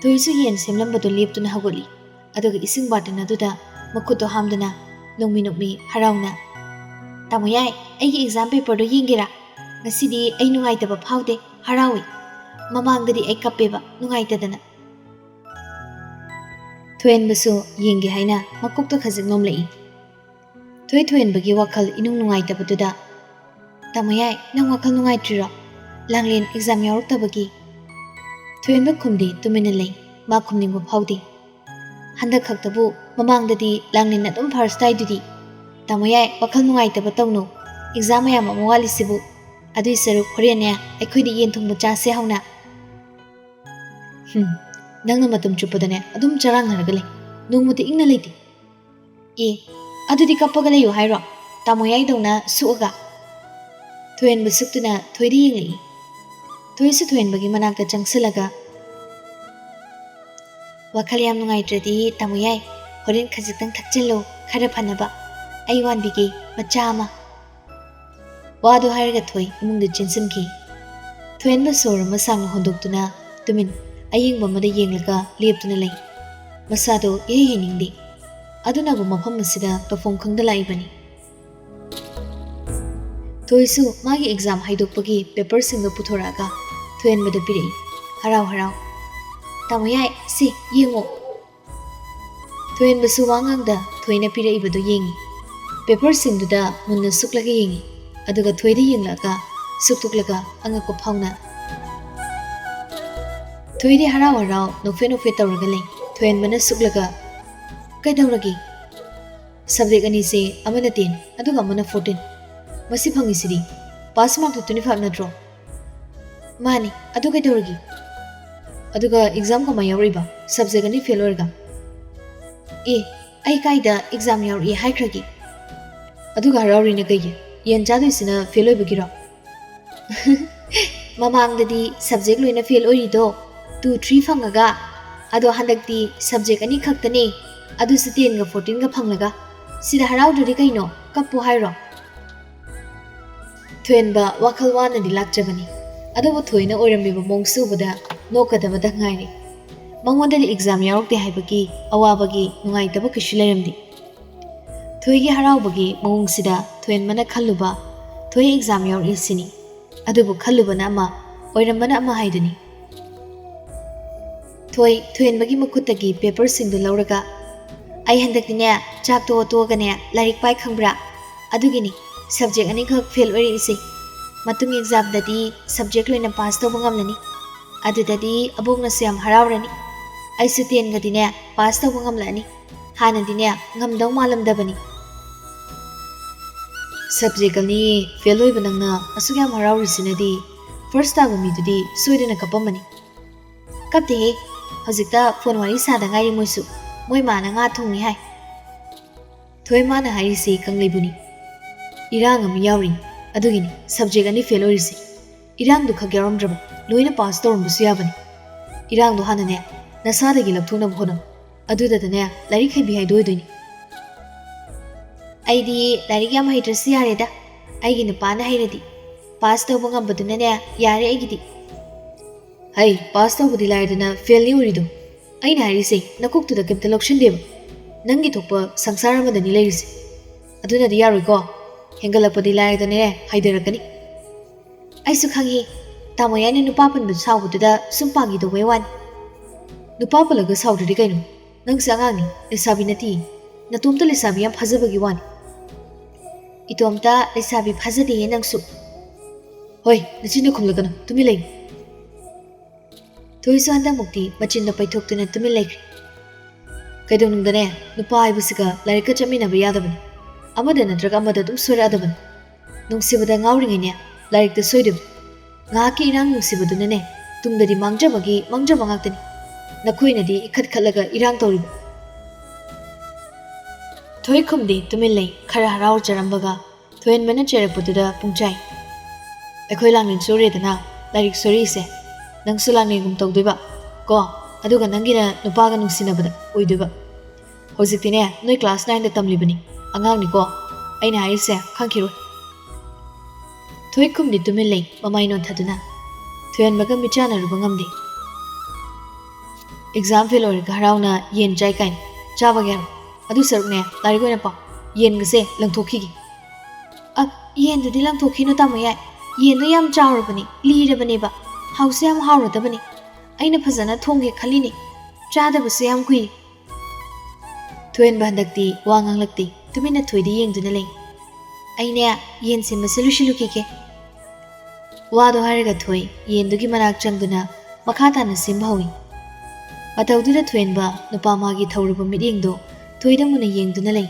ꯊꯣꯏꯁꯨ ꯌꯦꯟ ꯁꯦꯝꯂꯝꯕꯗꯨ ꯂꯦꯞꯇꯨꯅ ꯍꯧꯒꯠꯂꯤ꯫ ꯑꯗꯨꯒ ꯏꯁꯤꯡ ꯕꯥꯔꯇꯟ ꯑꯗꯨꯗ ꯃꯈꯨꯠꯇꯣ ꯍꯥꯝꯗꯨꯅ ꯅꯣꯡꯃꯤ ꯅꯣꯡꯃꯤ ꯍꯔꯥꯎꯅ, "ꯇꯥꯃꯣ ꯌꯥꯏ, ꯑꯩꯒꯤ ꯑꯦꯛꯖꯥꯝ ꯄꯦꯄꯔꯗꯣ ꯌꯦꯡꯒꯦꯔꯥ? ꯉꯁꯤꯗꯤ ꯑꯩ ꯅꯨꯡꯉꯥꯏꯇꯕ ꯐꯥꯎꯗꯦ, ꯍꯔꯥꯎꯏ꯫ ꯃꯃꯥꯡꯗꯗꯤ ꯑꯩ ꯀꯞꯄꯦꯕ ꯅꯨꯡꯉꯥꯏꯇꯗꯅ꯫" ꯊꯣꯏꯍꯦꯟꯕꯁꯨ ꯌꯦꯡꯒꯦ ꯍꯥꯏꯅ ꯃꯀꯣꯛꯇ ꯈꯖꯤꯛ ꯅꯣꯝꯂꯛꯏ꯫ ꯊꯣꯏ ꯊꯣꯏꯍꯦꯟꯕꯒꯤ ꯋꯥꯈꯜ ꯏꯅꯨꯡ ꯅꯨꯡꯉꯥꯏꯇꯕꯗꯨꯗ, "ꯇꯥꯃꯣ ꯌꯥꯏ, ꯅꯪ ꯋꯥꯈꯜ ꯅꯨꯡꯉꯥꯏꯇ꯭ꯔꯤꯔꯣ? ꯂꯥꯡꯂꯦꯟ ꯑꯦꯛꯖꯥꯝ ꯌꯥꯎꯔꯛꯇꯕꯒꯤ?" ꯊꯣꯏꯍꯦꯟꯕ ꯈꯨꯝꯗꯦ, ꯇꯨꯃꯤꯟꯅ ꯂꯩ꯫ ꯃꯥ ꯈꯨꯝꯅꯤꯡꯕ ꯐꯥꯎꯗꯦ꯫ "ꯍꯟꯗꯛ ꯈꯛꯇꯕꯨ, ꯃꯃꯥꯡꯗꯗꯤ ꯂꯥꯡꯂꯦꯟ ꯑꯗꯨꯝ ꯐꯥꯔꯁ ꯇꯥꯏꯗꯨꯗꯤ꯫ ꯇꯥꯃꯣ ꯌꯥꯏ, ꯋꯥꯈꯜ ꯅꯨꯡꯉꯥꯏꯇꯕ ꯇꯧꯅꯨ꯫ ꯑꯦꯛꯖꯥꯝ ꯃꯌꯥꯝ ꯑꯃ ꯋꯥꯠꯂꯤꯁꯤꯕꯨ꯫ ꯑꯗꯨꯏ ꯁꯔꯨꯛ ꯍꯣꯔꯦꯟꯅꯦ ꯑꯩꯈꯣꯏꯗ ꯌꯦꯟ ꯊꯣꯡꯕ ꯆꯥꯁꯦ ꯍꯧꯅ꯫" "ꯍꯨꯝ, ꯅꯪꯅ ꯃꯇꯝ ꯆꯨꯞꯄꯗꯅꯦ ꯑꯗꯨꯝ ꯆꯔꯥꯡꯅꯔꯒ ꯂꯩ꯫ ꯅꯣꯡꯃꯇ ꯏꯪꯅ ꯂꯩꯇꯦ꯫" "ꯑꯦ, ꯑꯗꯨꯗꯤ ꯀꯞꯄꯒ ꯂꯩꯌꯨ ꯍꯥꯏꯔꯣ? ꯇꯥꯃꯣ ꯌꯥꯏꯗꯧꯅ ꯁꯨꯛꯑꯒ꯫ ꯊꯣꯏꯍꯟꯕ ꯁꯨꯛꯇꯨꯅ ꯊꯣꯏꯗ ꯌꯦꯡꯂꯛꯏ꯫ ꯊꯣꯏꯁꯨ ꯊꯣꯏꯍꯟꯕꯒꯤ ꯃꯅꯥꯛꯇ ꯆꯪꯁꯤꯜꯂꯒ, "ꯋꯥꯈꯜ ꯌꯥꯝ ꯅꯨꯡꯉꯥꯏꯇ꯭ꯔꯗꯤ ꯇꯥꯃꯣ ꯌꯥꯏ, ꯍꯣꯔꯦꯟ ꯈꯖꯤꯛꯇꯪ ꯊꯛꯆꯤꯜꯂꯨ, ꯈꯔ ꯐꯅꯕ꯫ ꯑꯩ ꯋꯥꯟꯕꯤꯒꯦ, ꯃꯆꯥ ꯑꯃ"꯫ ꯋꯥꯗꯨ ꯍꯥꯏꯔꯒ ꯊꯣꯏ ꯏꯃꯨꯡꯗ ꯆꯦꯟꯁꯤꯟꯈꯤ꯫ ꯊꯣꯏꯍꯟꯕ ꯁꯣꯔ ꯑꯃ ꯁꯥꯡꯅ ꯍꯣꯟꯗꯣꯛꯇꯨꯅ ꯇꯨꯃꯤꯟ ꯑꯌꯦꯡꯕ ꯑꯃꯗ ꯌꯦꯡꯂꯒ ꯂꯦꯞꯇꯨꯅ ꯂꯩ꯫ ꯃꯁꯥꯗꯣ ꯏꯍꯩ ꯍꯩꯅꯤꯡꯗꯦ꯫ ꯑꯗꯨꯅꯕꯨ ꯃꯐꯝ ꯑꯁꯤꯗ ꯇꯧꯐꯝ ꯈꯪꯗ ꯂꯥꯛꯏꯕꯅꯤ꯫ ꯊꯣꯏꯁꯨ ꯃꯥꯒꯤ ꯑꯦꯛꯖꯥꯝ ꯍꯥꯏꯗꯣꯛꯄꯒꯤ ꯄꯦꯄꯔꯁꯤꯡꯗꯣ ꯄꯨꯊꯣꯔꯛꯑꯒ ꯊꯣꯏꯍꯟꯕꯗ ꯄꯤꯔꯛꯏ, ꯍꯔꯥꯎ ꯍꯔꯥꯎ꯫ "ꯇꯥꯃꯣ ꯌꯥꯏ, ꯁꯤ ꯌꯦꯡꯉꯣ"꯫ ꯊꯣꯏꯍꯟꯕꯁꯨ ꯋꯥ ꯉꯥꯡꯗ ꯊꯣꯏꯅ ꯄꯤꯔꯛꯏꯕꯗꯨ ꯌꯦꯡꯉꯤ꯫ ꯄꯦꯄꯔꯁꯤꯡꯗꯨꯗ ꯃꯨꯟꯅ ꯁꯨꯛꯂꯒ ꯌꯦꯡꯉꯤ꯫ ꯑꯗꯨꯒ ꯊꯣꯏꯗ ꯌꯦꯡꯂꯛꯑꯒ ꯁꯨꯛꯇꯣꯛꯂꯒ ꯑꯉꯛꯄ ꯐꯥꯎꯅ꯫ ꯊꯣꯏꯗꯤ ꯍꯔꯥꯎ ꯍꯔꯥꯎ ꯅꯣꯛꯐꯦꯠ ꯅꯣꯛꯐꯦꯠ ꯇꯧꯔꯒ ꯂꯩ꯫ ꯊꯣꯏꯍꯟꯕꯅ ꯁꯨꯛꯂꯒ, "ꯀꯩꯗꯧꯔꯒꯦ?" "ꯁꯕꯖꯦꯛ ꯑꯅꯤꯁꯦ, ꯑꯃꯅ ꯇꯦꯟ ꯑꯗꯨꯒ ꯑꯃꯅ ꯐꯣꯔꯇꯤꯟ꯫ ꯃꯁꯤ ꯐꯪꯉꯤꯁꯤꯗꯤ꯫ ꯄꯥꯁ ꯃꯥꯔꯛꯇꯣ ꯇ꯭ꯋꯦꯟꯇꯤ ꯐꯥꯏꯚ ꯅꯠꯇ꯭ꯔꯣ?" "ꯃꯥꯅꯤ, ꯑꯗꯨ ꯀꯩꯗꯧꯔꯒꯦ?" "ꯑꯗꯨꯒ ꯑꯦꯛꯖꯥꯝ ꯀꯃꯥꯏ ꯌꯥꯎꯔꯛꯏꯕ, ꯁꯕꯖꯦꯛ ꯑꯅꯤ ꯐꯦꯜ ꯑꯣꯏꯔꯒ?" "ꯑꯦ, ꯑꯩ ꯀꯥꯏꯗ ꯑꯦꯛꯖꯥꯝ ꯌꯥꯎꯔꯛꯏ ꯍꯥꯏꯈ꯭ꯔꯒꯦ?" "ꯑꯗꯨꯒ ꯍꯔꯥꯎꯔꯤꯅ ꯀꯩꯒꯤ? ꯌꯦꯟ ꯆꯥꯗꯣꯏꯁꯤꯅ ꯐꯦꯜ ꯑꯣꯏꯕꯒꯤꯔꯣ?" "ꯃꯃꯥꯡꯗꯗꯤ ꯁꯕꯖꯦꯛ ꯂꯣꯏꯅ ꯐꯦꯜ ꯑꯣꯏꯔꯤꯗꯣ, ꯇꯨ ꯊ꯭ꯔꯤ ꯐꯪꯉꯒ, ꯑꯗꯣ ꯍꯟꯗꯛꯇꯤ ꯁꯕꯖꯦꯛ ꯑꯅꯤ ꯈꯛꯇꯅꯦ, ꯑꯗꯨꯁꯨ ꯇꯦꯟꯒ ꯐꯣꯔꯇꯤꯟꯒ ꯐꯪꯂꯒ꯫ ꯁꯤꯗ ꯍꯔꯥꯎꯗ꯭ꯔꯗꯤ ꯀꯩꯅꯣ, ꯀꯞꯄꯨ ꯍꯥꯏꯔꯣ?" ꯊꯣꯏꯍꯟꯕ ꯋꯥꯈꯜ ꯋꯥꯅꯗꯤ ꯂꯥꯛꯆꯕꯅꯤ, ꯑꯗꯨꯕꯨ ꯊꯣꯏꯅ ꯑꯣꯏꯔꯝꯃꯤꯕ ꯃꯑꯣꯡꯁꯤ ꯎꯕꯗ ꯅꯣꯛꯀꯗꯕꯗ ꯉꯥꯏꯔꯦ꯫ ꯃꯉꯣꯟꯗꯗꯤ ꯑꯦꯛꯖꯥꯝ ꯌꯥꯎꯔꯛꯇꯦ ꯍꯥꯏꯕꯒꯤ ꯑꯋꯥꯕꯒꯤ ꯅꯨꯡꯉꯥꯏꯇꯕ ꯀꯩꯁꯨ ꯂꯩꯔꯝꯗꯦ꯫ ꯊꯣꯏꯒꯤ ꯍꯔꯥꯎꯕꯒꯤ ꯃꯑꯣꯡꯁꯤꯗ ꯊꯣꯏꯍꯟꯕꯅ ꯈꯜꯂꯨꯕ, ꯊꯣꯏ ꯑꯦꯛꯖꯥꯝ ꯌꯥꯎꯔꯛꯏꯁꯤꯅꯤ꯫ ꯑꯗꯨꯕꯨ ꯈꯜꯂꯨꯕꯅ ꯑꯃ, ꯑꯣꯏꯔꯝꯕꯅ ꯑꯃ ꯍꯥꯏꯗꯨꯅꯤ꯫ ꯊꯣꯏ ꯊꯣꯏꯍꯟꯕꯒꯤ ꯃꯈꯨꯠꯇꯒꯤ ꯄꯦꯄꯔꯁꯤꯡꯗꯨ ꯂꯧꯔꯒ, "ꯑꯩ ꯍꯟꯗꯛꯇꯤꯅꯦ, ꯆꯥꯛ ꯇꯣꯛꯑ ꯇꯣꯛꯑꯒꯅꯦ ꯂꯥꯏꯔꯤꯛ ꯄꯥꯏ ꯈꯪꯕ꯭ꯔꯥ? ꯑꯗꯨꯒꯤꯅꯤ ꯁꯕꯖꯦꯛ ꯑꯅꯤꯈꯛ ꯐꯦꯜ ꯑꯣꯏꯔꯛꯏꯁꯦ꯫ ꯃꯇꯨꯡ ꯑꯦꯛꯖꯥꯝꯗꯗꯤ ꯁꯕꯖꯦꯛ ꯂꯣꯏꯅ ꯄꯥꯁ ꯇꯧꯕ ꯉꯝꯂꯅꯤ꯫ ꯑꯗꯨꯗꯗꯤ ꯑꯕꯣꯛꯅꯁꯨ ꯌꯥꯝ ꯍꯔꯥꯎꯔꯅꯤ꯫ ꯑꯩꯁꯨ ꯇꯦꯟꯒꯗꯤꯅꯦ ꯄꯥꯁ ꯇꯧꯕ ꯉꯝꯂꯛꯑꯅꯤ꯫ ꯍꯥꯟꯅꯗꯤꯅꯦ ꯉꯝꯗꯧ ꯃꯥꯜꯂꯝꯗꯕꯅꯤ"꯫ ꯁꯕꯖꯦꯛ ꯑꯅꯤ ꯐꯦꯜ ꯑꯣꯏꯕ ꯅꯪꯅ ꯑꯁꯨꯛ ꯌꯥꯝ ꯍꯔꯥꯎꯔꯤꯁꯤꯅꯗꯤ ꯐꯥꯔꯁ ꯇꯥꯕ ꯃꯤꯗꯨꯗꯤ ꯁꯣꯏꯗꯅ ꯀꯞꯄꯝꯃꯅꯤ꯫ "ꯀꯞꯇꯦꯍꯦ, ꯍꯧꯖꯤꯛꯇ ꯐꯣꯟ ꯋꯥꯔꯤ ꯁꯥꯗ ꯉꯥꯏꯔꯤ ꯃꯣꯏꯁꯨ꯫ ꯃꯣꯏ ꯃꯥꯅ ꯉꯥ ꯊꯣꯡꯉꯤ ꯍꯥꯏ"꯫ ꯊꯣꯏ ꯃꯥꯅ ꯍꯥꯏꯔꯤꯁꯤ ꯀꯪꯂꯩꯕꯨꯅꯤ꯫ ꯏꯔꯥꯡ ꯑꯃ ꯌꯥꯎꯔꯤ, ꯑꯗꯨꯒꯤꯅꯤ ꯁꯕꯖꯦꯛ ꯑꯅꯤ ꯐꯦꯜ ꯑꯣꯏꯔꯤꯁꯦ꯫ ꯏꯔꯥꯡꯗꯨ ꯈꯛ ꯌꯥꯎꯔꯝꯗ꯭ꯔꯕ ꯂꯣꯏꯅ ꯄꯥꯁ ꯇꯧꯔꯝꯕꯁꯨ ꯌꯥꯕꯅꯤ꯫ ꯏꯔꯥꯡꯗꯣ ꯍꯥꯟꯅꯅꯦ ꯅꯁꯥꯗꯒꯤ ꯂꯧꯊꯣꯛꯅꯕ ꯍꯣꯠꯅꯧ, ꯑꯗꯨꯗꯗꯅꯦ ꯂꯥꯏꯔꯤꯛ ꯍꯩꯕꯤ ꯍꯥꯏꯗꯣ ꯑꯣꯏꯗꯣꯏꯅꯤ꯫ ꯑꯩꯗꯤ ꯂꯥꯏꯔꯤꯛ ꯌꯥꯝ ꯍꯩꯇ꯭ꯔꯁꯨ ꯌꯥꯔꯦꯗ, ꯑꯩꯒꯤ ꯅꯨꯄꯥꯅ ꯍꯩꯔꯗꯤ꯫ ꯄꯥꯁ ꯇꯧꯕ ꯉꯝꯕꯗꯨꯅꯅꯦ ꯌꯥꯔꯦ ꯑꯩꯒꯤꯗꯤ꯫ ꯍꯩ, ꯄꯥꯁ ꯇꯧꯕꯗꯤ ꯂꯥꯏꯔꯗꯅ ꯐꯦꯜꯅꯤ ꯑꯣꯏꯔꯤꯗꯣ꯫ ꯑꯩꯅ ꯍꯥꯏꯔꯤꯁꯦ ꯅꯀꯣꯛꯇꯨꯗ ꯀꯩꯝꯇ ꯂꯧꯁꯤꯟꯗꯦꯕ꯫ ꯅꯪꯒꯤ ꯊꯣꯛꯄ ꯁꯪꯁꯥꯔ ꯑꯃꯗꯅꯤ ꯂꯩꯔꯤꯁꯦ꯫ ꯑꯗꯨꯅꯗꯤ ꯌꯥꯔꯣꯏꯀꯣ꯫ ꯍꯦꯟꯒꯠꯂꯛꯄꯗꯤ ꯂꯥꯏꯔꯗꯅꯦ ꯍꯥꯏꯊꯔꯛꯀꯅꯤ꯫ ꯑꯩꯁꯨ ꯈꯪꯉꯤ, ꯇꯥꯃꯣ ꯌꯥꯏꯅ ꯅꯨꯄꯥ ꯄꯟꯕ ꯁꯥꯎꯕꯗꯨꯗ ꯁꯨꯝ ꯄꯥꯒꯤ ꯇꯧꯕꯩ ꯋꯥꯅꯤ꯫ ꯅꯨꯄꯥ ꯄꯜꯂꯒ ꯁꯥꯎꯗ꯭ꯔꯗꯤ ꯀꯩꯅꯣ? ꯅꯪꯁꯦ ꯑꯉꯥꯡꯅꯤ, ꯂꯩꯁꯥꯕꯤ ꯅꯠꯇꯦ꯫ ꯅꯇꯣꯝꯇ ꯂꯩꯁꯥꯕꯤ ꯌꯥꯝ ꯐꯥꯖꯕꯒꯤ ꯋꯥꯅꯤ꯫ ꯏꯇꯣꯝꯇ ꯂꯩꯁꯥꯕꯤ ꯐꯥꯖꯗꯦꯍꯦ ꯅꯪꯁꯨ꯫ ꯍꯣꯏ, ꯅꯆꯤꯟꯗ ꯈꯨꯝꯂꯛꯀꯅꯨ, ꯇꯨꯃꯤꯟ ꯂꯩꯌꯨ꯫ ꯊꯣꯏꯁꯨ ꯍꯟꯗꯛꯃꯨꯛꯇꯤ ꯃꯆꯤꯟꯗꯣ ꯄꯩꯊꯣꯛꯇꯨꯅ ꯇꯨꯃꯤꯟ ꯂꯩꯈ꯭ꯔꯦ꯫ ꯀꯩꯗꯧꯅꯨꯡꯗꯅꯦ, ꯅꯨꯄꯥ ꯍꯥꯏꯕꯁꯤꯒ ꯂꯥꯏꯔꯤꯛꯀ ꯆꯠꯃꯤꯟꯅꯕ ꯌꯥꯗꯕꯅꯤ꯫ ꯑꯃꯗ ꯅꯠꯇ꯭ꯔꯒ ꯑꯃꯗ ꯑꯗꯨꯝ ꯁꯣꯏꯔꯛꯑꯗꯕꯅꯤ꯫ ꯅꯨꯡꯁꯤꯕꯗ ꯉꯥꯎꯔꯤꯉꯩꯅꯦ, ꯂꯥꯏꯔꯤꯛꯇ ꯁꯣꯏꯗꯣꯏꯕ꯫ ꯉꯥꯏꯍꯥꯛꯀꯤ ꯏꯔꯥꯡ ꯅꯨꯡꯁꯤꯕꯗꯨꯅꯅꯦ, ꯇꯨꯡꯗꯗꯤ ꯃꯥꯡꯖꯕꯒꯤ ꯃꯥꯡꯖꯕ ꯉꯥꯛꯇꯅꯤ꯫ ꯅꯈꯣꯏꯅꯗꯤ ꯏꯈꯠ ꯈꯠꯂꯒ ꯏꯔꯥꯡ ꯇꯧꯔꯤꯕ꯫ ꯊꯣꯏꯈꯨꯝꯗꯤ ꯇꯨꯃꯤꯟ ꯂꯩ, ꯈꯔ ꯍꯔꯥꯎꯖꯔꯝꯕꯒ꯫ ꯊꯣꯏꯍꯟꯕꯅ ꯆꯩꯔꯛꯄꯗꯨꯗ ꯄꯨꯡꯆꯥꯏ꯫ ꯑꯩꯈꯣꯏ ꯂꯥꯡꯂꯦꯟ ꯆꯨꯔꯦꯗꯅ ꯂꯥꯏꯔꯤꯛ ꯁꯣꯏꯔꯛꯏꯁꯦ꯫ ꯅꯪꯁꯨ ꯂꯥꯡꯂꯦꯟꯒꯨꯝ ꯇꯧꯗꯣꯏꯕ ꯀꯣ, ꯑꯗꯨꯒ ꯅꯪꯒꯤꯅ ꯅꯨꯄꯥꯒ ꯅꯨꯡꯁꯤꯅꯕꯗ ꯑꯣꯏꯗꯣꯏꯕ꯫ ꯍꯧꯖꯤꯛꯇꯤꯅꯦ, ꯅꯣꯏ ꯀ꯭ꯂꯥꯁ ꯅꯥꯏꯟꯗ ꯇꯝꯂꯤꯕꯅꯤ, ꯑꯉꯥꯡꯅꯤꯀꯣ꯫ ꯑꯩꯅ ꯍꯥꯏꯔꯤꯁꯦ ꯈꯪꯈꯤꯔꯣꯏ꯫ ꯊꯣꯏꯈꯨꯝꯗꯤ ꯇꯨꯃꯤꯟ ꯂꯩ, ꯃꯃꯥꯏ ꯅꯣꯟꯊꯗꯨꯅ꯫ ꯊꯣꯏꯍꯟꯕꯒ ꯃꯤꯠꯆꯥꯟꯅꯔꯨꯕ ꯉꯝꯗꯦ꯫ ꯑꯦꯛꯖꯥꯝ ꯐꯦꯜ ꯑꯣꯏꯔꯒ ꯍꯔꯥꯎꯅ ꯌꯦꯟ ꯆꯥꯏ ꯀꯥꯏꯅ꯫ ꯆꯥꯕꯒꯦ ꯍꯥꯏꯔꯣ? ꯑꯗꯨ ꯁꯔꯨꯛꯅꯦ, ꯂꯥꯏꯔꯤꯛ ꯑꯣꯏꯅ ꯄꯥꯎ꯫ ꯌꯦꯟꯒꯁꯦ ꯂꯪꯊꯣꯛꯈꯤꯒꯦ꯫ ꯑ, ꯌꯦꯟꯗꯨꯗꯤ ꯂꯪꯊꯣꯛꯈꯤꯅꯨ ꯇꯥꯃꯣ ꯌꯥꯏ꯫ ꯌꯦꯟꯗꯣ ꯌꯥꯝ ꯆꯥꯎꯔꯕꯅꯦ, ꯂꯤꯔꯕꯅꯦꯕ꯫ ꯍꯥꯎꯁꯨ ꯌꯥꯝ ꯍꯥꯎꯔꯗꯕꯅꯦ꯫ ꯑꯩꯅ ꯐꯖꯅ ꯊꯣꯡꯒꯦ ꯈꯜꯂꯤꯅꯦ꯫ ꯆꯥꯗꯕꯁꯨ ꯌꯥꯝ ꯀꯨꯏ꯫ ꯊꯣꯏꯍꯟꯕ ꯍꯟꯗꯛꯇꯤ ꯋꯥ ꯉꯥꯡꯂꯛꯇꯦ, ꯇꯨꯃꯤꯟꯅ ꯊꯣꯏꯗ ꯌꯦꯡꯗꯨꯅ ꯂꯩ꯫ ꯑꯩꯅꯦ, ꯌꯦꯟ ꯁꯦꯝꯕꯁꯦ ꯂꯣꯏꯁꯤꯜꯂꯨꯈꯤꯒꯦ꯫ ꯋꯥꯗꯣ ꯍꯥꯏꯔꯒ ꯊꯣꯏ ꯌꯦꯟꯗꯨꯒꯤ ꯃꯅꯥꯛ ꯆꯪꯗꯨꯅ ꯃꯈꯥ ꯇꯥꯅ ꯁꯦꯝꯕ ꯍꯧꯏ꯫ ꯃꯇꯧꯗꯨꯗ ꯊꯣꯏꯍꯟꯕ ꯅꯨꯄꯥ ꯃꯥꯒꯤ ꯊꯧꯔꯕ ꯃꯤꯠꯌꯦꯡꯗꯣ ꯊꯣꯏꯗ ꯃꯨꯟꯅ ꯌꯦꯡꯗꯨꯅ ꯂꯩ꯫